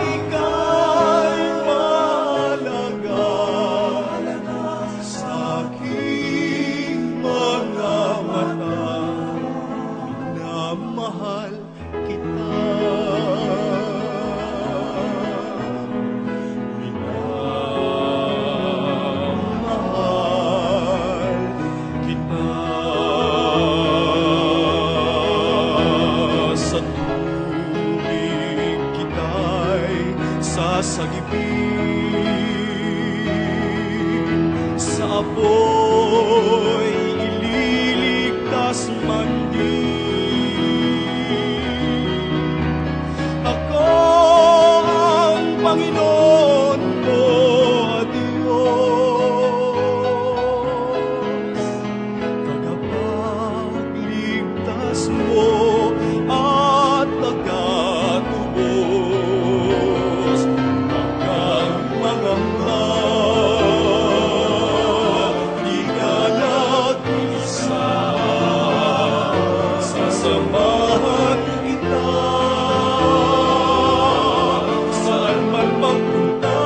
Ika'y mahalaga sa aking mga mata. Minamahal kita. Minamahal kita. Sa tuwing kita'y sasagipin, sa apoy ililigtas man din. Ako ang Panginoon mo, a Diyos, tagapagligtas mo at tagatubos. Huwag kang mangamba, di ka nag-iisa. Sasamahan kita saan man magpunta.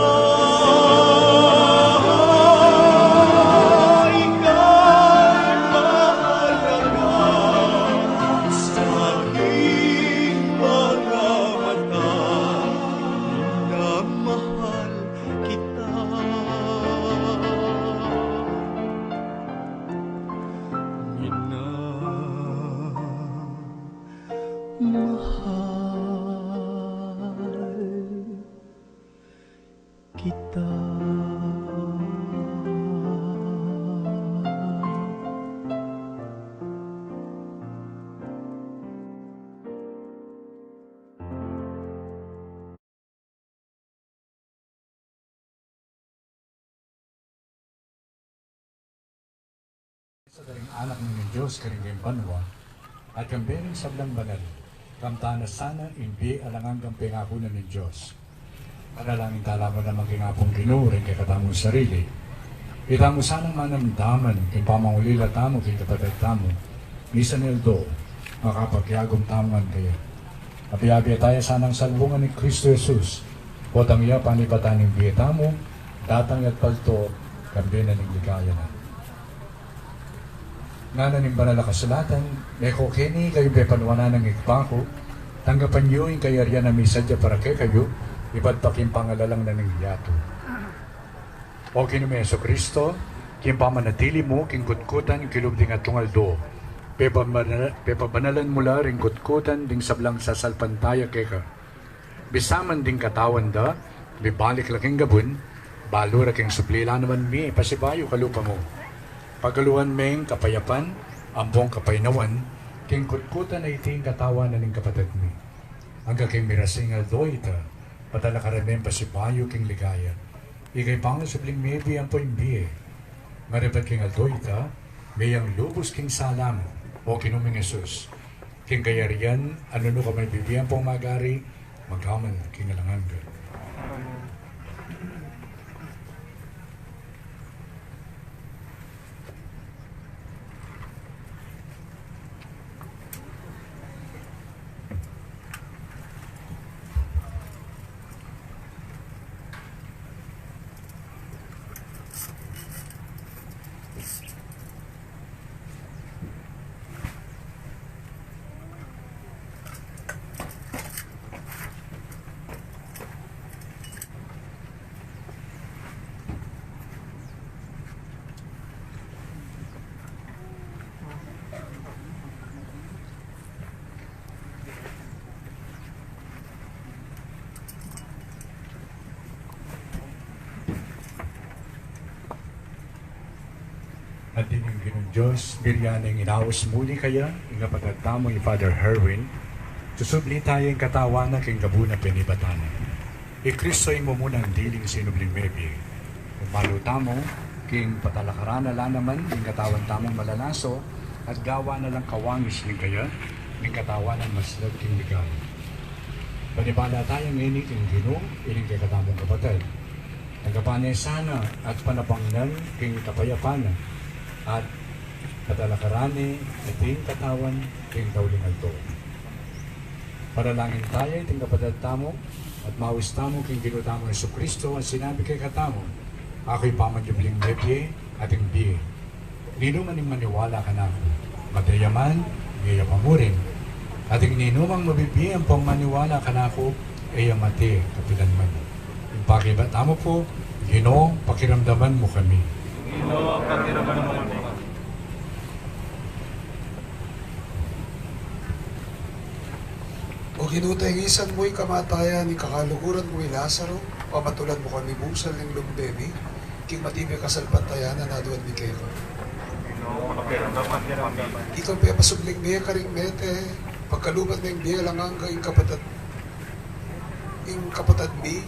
Ika'y mahalaga sa aking mga mata. Minamahal kita. Minamahal kita. Sa karing anak ning Dios karing kayang banua, at kambe ning sablang banal, kamtan na sana ing bie alang anggang pengaku na ning Dios. Panalangin tala mu naman king Apung Ginu ring kekatamung sarili. Itamu sanang manamdaman king pamangulila tamu king kapatad tamu, misan aldo, makapakiagum tamu ngan kaya. Abie-abie taya sanang salungan ni Kristo Jesus, potang ya panibatan ning bie tamu, datang ya't paldo, kambe na ning ligaya na. Ngana ning banal a kasulatan, meko keni kayung pepanuanan ning Ibpa ku, tanggapan yu ing kayarian a misadya para kekayu, ibat pa king pangalalang na ning yatu. O Ginu ming Jesucristo, king pamanatili mu king kutkutan king lub ding atlung aldo, pepabana-, pepabanalan mu la ring kutkutan ding sablang sasalpantaya keka. Bisa man ding katawan da, mibalik la king gabun, balu ra king subli la naman mi pasibayu kalupa mu. Pagaluan meng kapayapan ampong kapaynawan king kutkutan a iti ing katawan na ning kapatad mi. Angga king mirasing aldo ita, patalakarame pasibayu king ligaya. Ika ing pangasubling mebie ampo ing bie. Marapat king aldo ita, meyang lubus king sala mu, o Ginu ming Jesus. King kayarian a nung ka mabibie ampong magari, magpaman king alang angga. Dios, burian neng inaus muli kaya ing kapatad tamung i Father Herwin, susubli taya ing katawan na king gabun a penibatan na. I Kristo ing mumunang diling sinubling mebie. Umalu tamu king patalakaran na la naman ing katawan tamung malalaso, at gawan na lang kawangis ning kaya, ning katawan nang maslag king ligaya. Panibala taya ngeni king Ginu, ining kekatamung kapatad. Tanggapan ne sana at panabang nan king kapayapan na, at patalakaran ne iting katawan king tauling aldo. Panalangin taya iting kapatad tamu, at maus tamu king Ginu tamung Jesucristo, a sinabi kekatamu, Aku ing pamanjubling mebie at ing bie. Ninuman ing maniwala kanaku, mate ya man, bie ya pa mu rin. At ing ninumang mabibie ampong maniwala kanaku, e ya mate kapilan man. Ing pakibat tamu pu, Ginu, pakiramdaman mu kami. Ginu, pakiramdaman mu kami. O Ginu, tengisan mu ing kamatayan ning kakaluguran mung i Lazaro, pamatulan mu kami busal ning lumbe mi, king matibe kasalpantayanan aduan mi keka. Ikang pepasubling mie karing mete, pagkaluban meng bie alang angga ing kapatad, ing kapatad mi,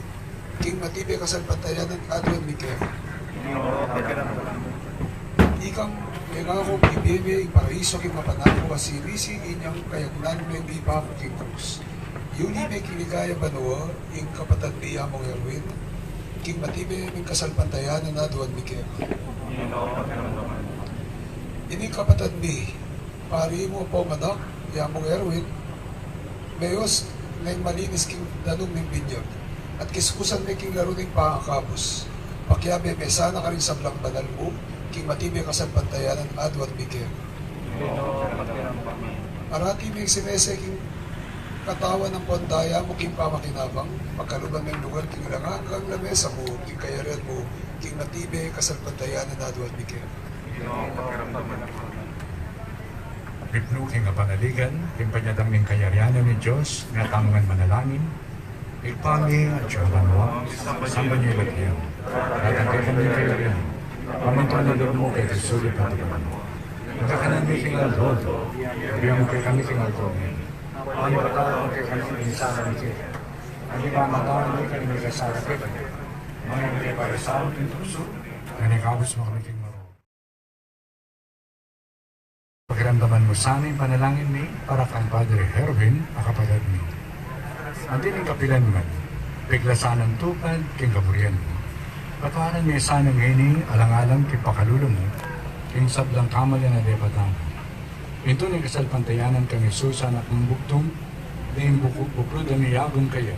king matibe kasalpantayanan aduan mi keka. Ikang mengaku king bie mi ing paraiso king mapanaku, a sinisi inyang kayagnan meng mipaku king krus. Yuli me king ligaya banua ing kapatad mi Among Erwin, king matibe ming kasalpantayanan aduan mi keka. Ining kapatad mi, pari mu ampong anak, i Among Erwin, meyos neng malinis king danum ning binyag, at kiskusan me king laru ning pangakabus. Pakiabe me sana karing sablang banal mu, king matibe kasalpantayanan aduan mi keka. Parati meng sinese king katawan ampon daya mu king pamakinabang, pagkaluban meng lugar king alang anggang lamesa mu, king kayarian mu, king matibe kasalpantayanan aduan mi keka. Ripnu king kapanaligan, king panyatang ning kayarian na ning Dios, ngatamu ngan manalangin. Ibpa mi, atsu ka banua, samban ya ing lagyu mu. Datang kekami ing kayarian mu. Pamintuan ing lub mu keti sulip anti banua. Ing kakanan mi king aldo-aldo, ibie mu kekami king aldo ngeni. Pamipatawad mu kekami ing sala mi keka, anti ing pamamatawad mi karing mikasala kekami. Manga e mu ke paisaul king tuksu, nune ikabus mu kami king marok. Pakiramdaman mu sana ing panalangin mi para kang Padre Herwin, a kapatad mi. Anti ning kapilan man, bigla sanang tupad king kaburian mu. Patawaran me sana ngeni alang-alang king pakalulu mu ing sablang kamalian a depatan na. Ing tune kasalpantayanan kang Jesus, Anak mung bugtung, ding buku-, buklud a miyagum kaya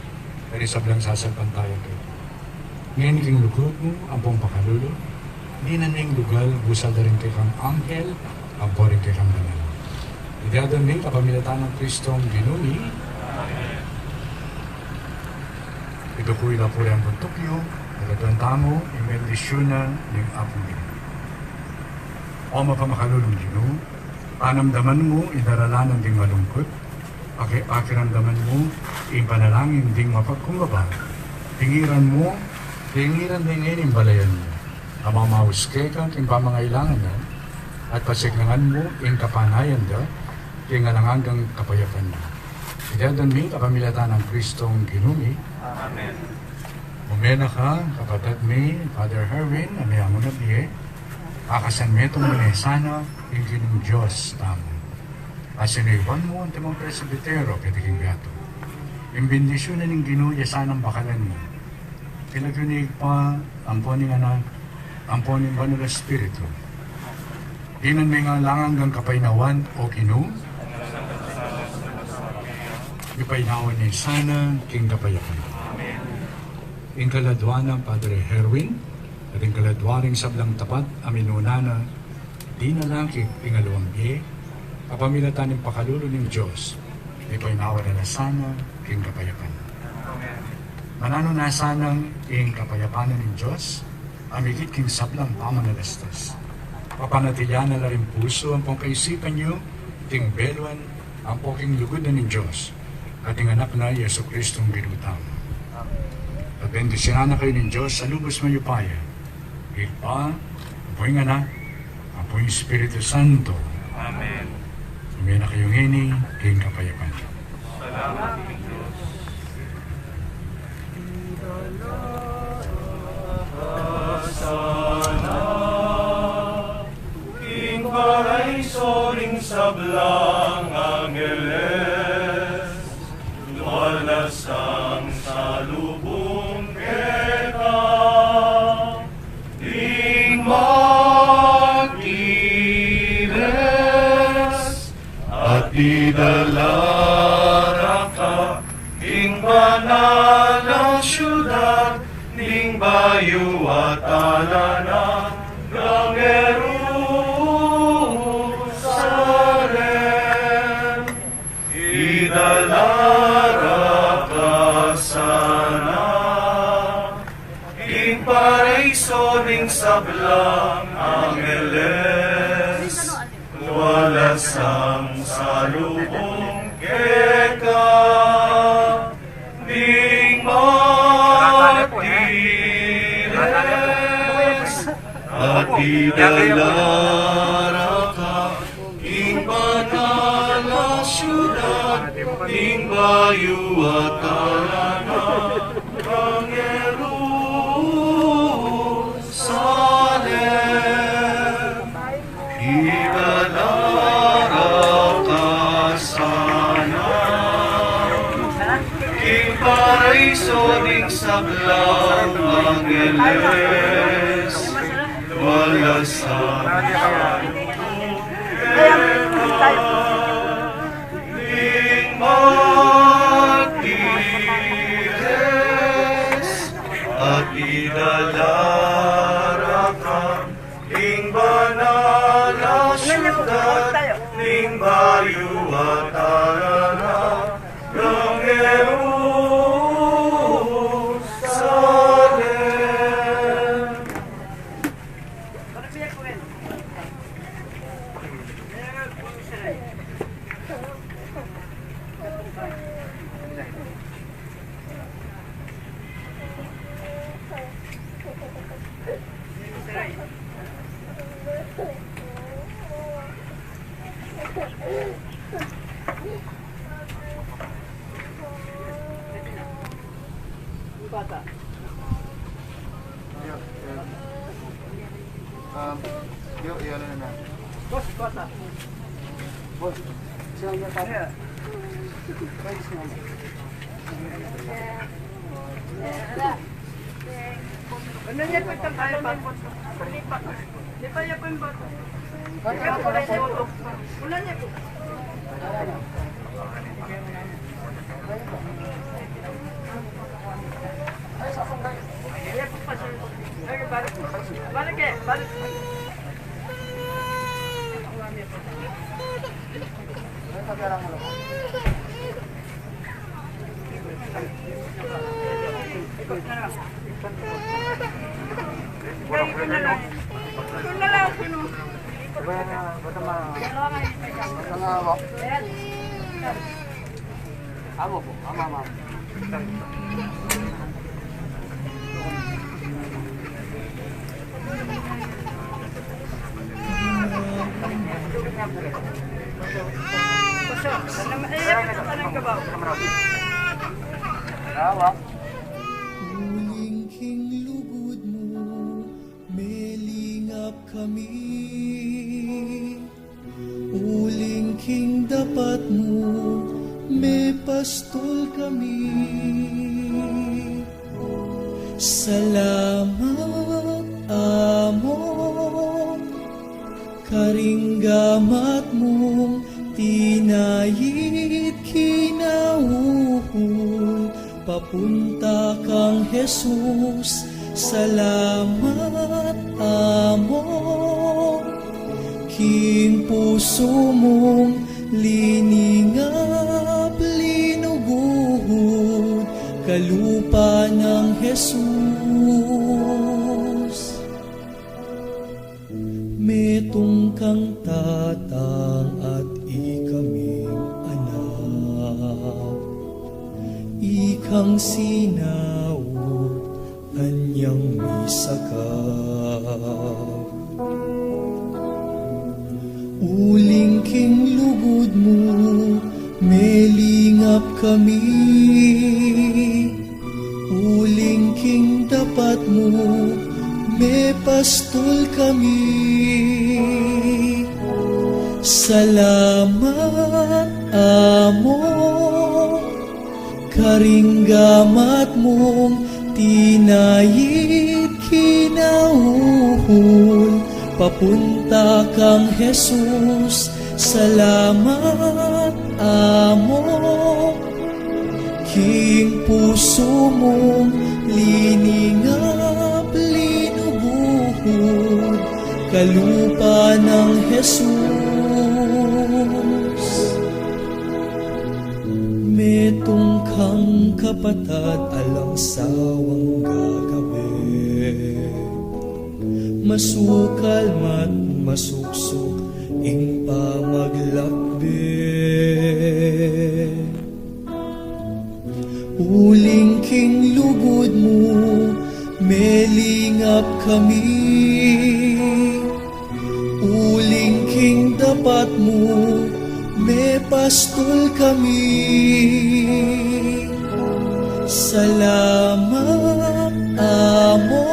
karing sablang sasalpantayan keka. Ngeni king lugud mu ampong pakalulu, dinan ming dugal busal da ring kekang anghel ampo ring kekang banal. Iti aduan mi kapamilatan nang Kristong Ginu mi. Iduku yu la pu reng buntuk yu, at aduan tamu ing bendisyun na ning Apung Ginu. O mapamakalulung Ginu, panamdaman mu ing daralanan ding malungkut, paki-, pakiramdaman mu ing panalangin ding mapagkumbaba, tingiran mu, tingiran da ngeni ing balayan mu, a mamaus keka king pamangailangan na, at pasiklangan mu ing kapanayan da king alang anggang kapayapan na. Iti aduan mi kapamilatan nang Kristong Ginu mi. Amen. Ume na ka, kapatad mi, Father Herwin, a miyanguna bie, akasan metung mu ne sana ing Ginung Dios tamu, a sinuyuan mu antimong presbitero keti king beato. Ing bendisyun na ning Ginu ya sanang bakalan mu. King lagyu ning Ibpa, ampo ning Anak, ampo ning Banal a Espiritu. Dinan me ing alang anggang kapaynawan, O Ginu. Ipaynawan ne sana king kapayapan. Ing kaladua nang Padre Herwin, at ing kaladua ring sablang tapat a minuna na, dinalakip ing aliwang bie, kapamilatan ning pakalulu ning Dios, ipaynawan na la sana king kapayapan. Mananu na sanang ing kapayapan na ning Dios, a migit king sablang pamanalastas, papanatilian na la ring pusu ampong kaisipan yu, king beluan, ampo king lugud na ning Dios, at ning Anak na, Jesucristong Ginu tamu. At bendisyunan na kayu ning Dios a lubus mayupaya, Ibpa, ampo ing Anak, ampo Pu ing Espiritu Santo. Amen. Sumaya na kayu ngeni king kapayapan. Salamat king Dios. King paraiso ning sablang angeles, lualas ang salubung keka, ding magtiles, at idala ra ka king banal a siudad, ning bayu a talanan, Jerusalem. Idala ra ka sana king paraiso ning sablang angeles, lualas ang salubung keka, ding magtiles, at idala ra ka king banal a siudad, ning bayu a talanan, Jerusalem. Idala ra ka sana king paraiso ning sablang angeles, lualas ang salubung keka, ding magtiles, at idala ra ka king banal a siudad, ning bayu a talanan, Jerusalem. Bata. Yo, yo. Um, yo, yo, no, no. Boss, bata. Boss, siya yung bata. Ano niya po itong kaya pa? Di pa niya po yung bata. Wala niya po. Balik, balik. Amo po, ama, ama. Uling king lugud mu, melingap kami. Uling king dapat mu, mepastul kami. Salamat, Amo, karing gamat mung tinayid kinauhul papunta kang Jesus. Salamat, Amo, king pusu mung liningap, linuguhud kalupa nang Jesus. Metung kang Tatang at ikaming anak, ikang sinaut anyang misakap. Melingap kami, uling king dapat mu, mepastul kami. Salamat, Amo, karing gamat mung tinayid kinauhul papunta kang Jesus. Salamat, Amo, king pusu mung liningap linuguhud kalupa nang Jesus. Metung kang kapatad alang sawang gagabe, masukal mat masuksuk ing pamaglakbe. Uling king lugud mu, melingap kami. Uling king dapat mu, mepastul kami. Salamat, Amo,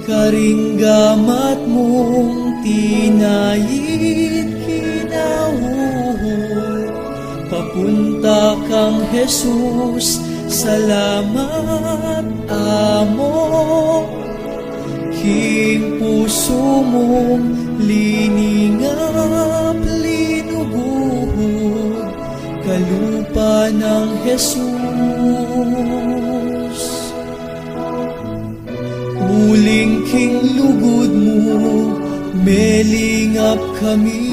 karing gamat mung tinayid kinauhul papunta kang Jesus. Salamat, Amo, king pusu mung liningap linuguhud kalupa nang Jesus. Uling king lugud mu, melingap kami.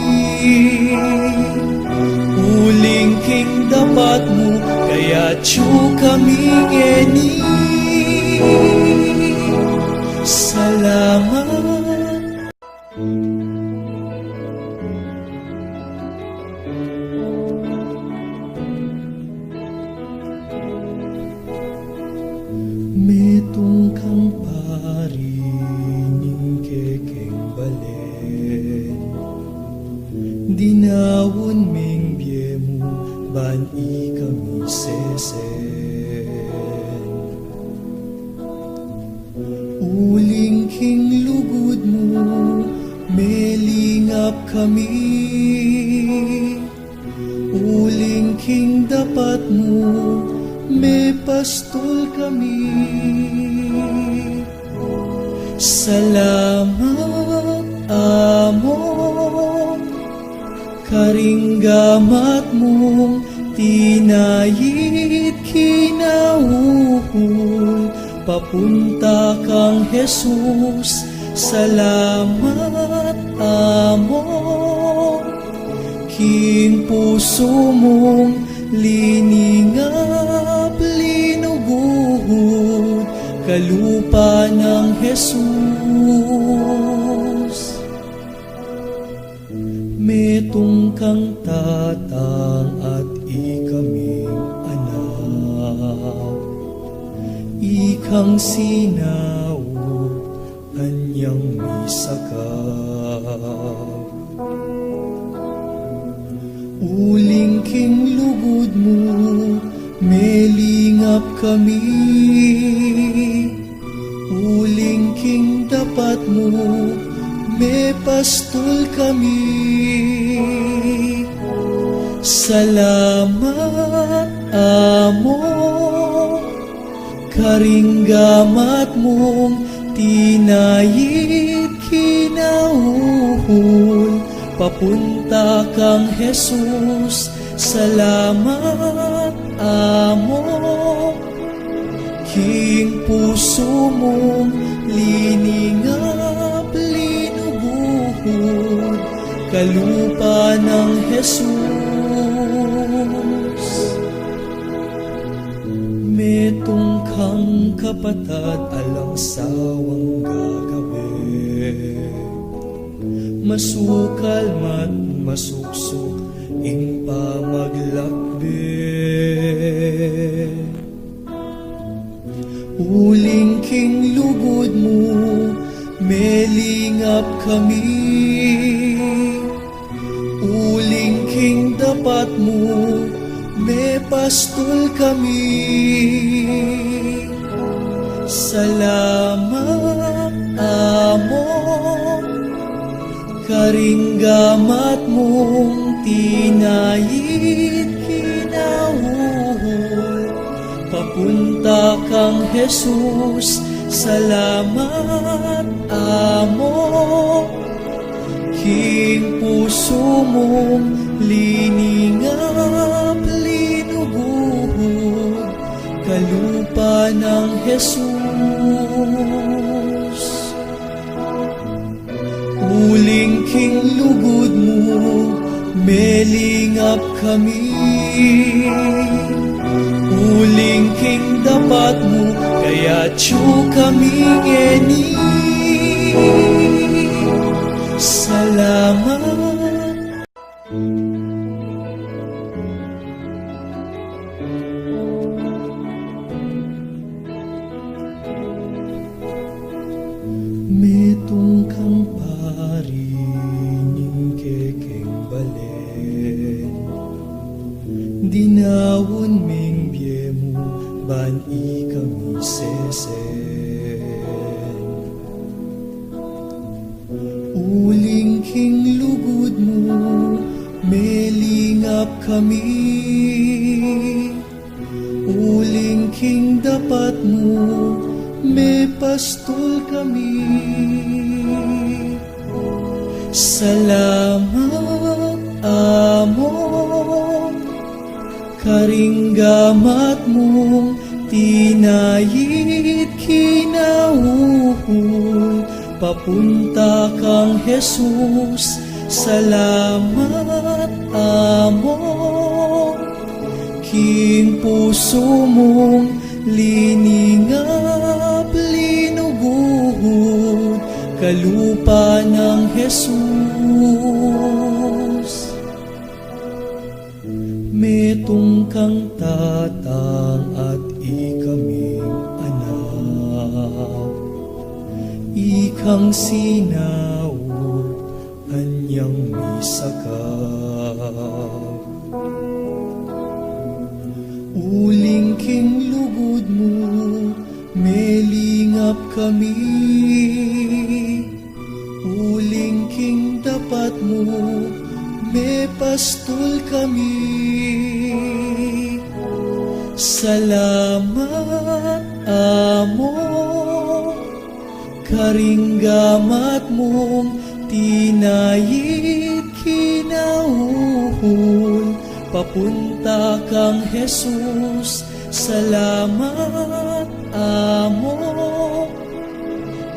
Uling king dapat mu, kayatyu kami ngeni. Salamat. Metung kang pari ning kekeng balen, dinaun ming bie mu ban ikami sesen. Uling king lugud mu, melingap kami. Uling king dapat mu, mepastul kami. Salamat, Amo, karing gamat mung tinayid kinauhul papunta kang Jesus. Salamat, Amo, king pusu mung liningap linuguhud kalupa nang Jesus. Metung kang tatang at ikaming anak, ikang sinaup anyang misakap. Uling king lugud mu, melingap kami. Uling king dapat mu, mepastul kami. Salamat, Amo, karing gamat mung tinayid kinauhul papunta kang Jesus. Salamat, Amo, king pusu mung liningap linuguhud kalupa nang Jesus. Metung kang kapatad alang sawang gagabe, masukal mat masuksuk ing pamaglakbe. Uling king lugud mu, melingap kami. Uling king Dapat mu, mepastul kami. Salamat, Among, karing gamat mung tinayid kinauhul papunta kang Jesus. Salamat, Among, king pusu mung liningap linuguhud kalupa nang Jesus. Uling king lugud mu, melingap kami. Uling king dapat mu, kayatsu kami ngeni. Salamat. Metung kang pari ning kekeng balen, dinaun ming bie mu ban ikami sesen. Uling king lugud mu, melingap kami. Uling king dapat mu, mepastul kami. Salamat, Among, karing gamat mung tinayid kinauhul papunta kang Jesus. Salamat, Among, king pusu mung liningap linuguhud kalupa nang Jesus. Metung kang tatang at ikaming anak, ikang sinaut anyang misakap. Uling king lugud mu, melingap kami. Uling king dapat mu, mepastul kami. Salamat, Among, karing gamat mung tinayid kinauhul papunta kang Jesus. Salamat, Among,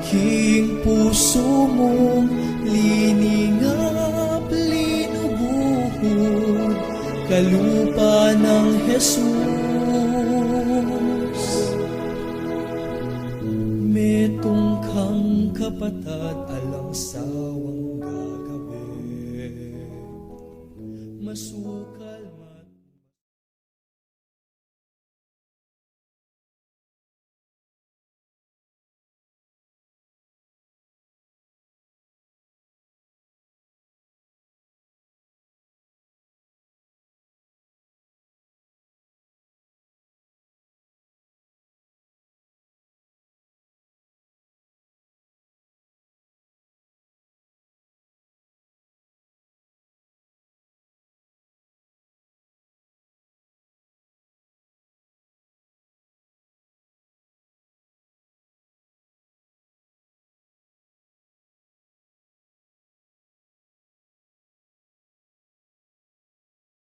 king pusu mung liningap linuguhud kalupa nang Jesus. Metung kang kapatad alang sawang gagabe, masukal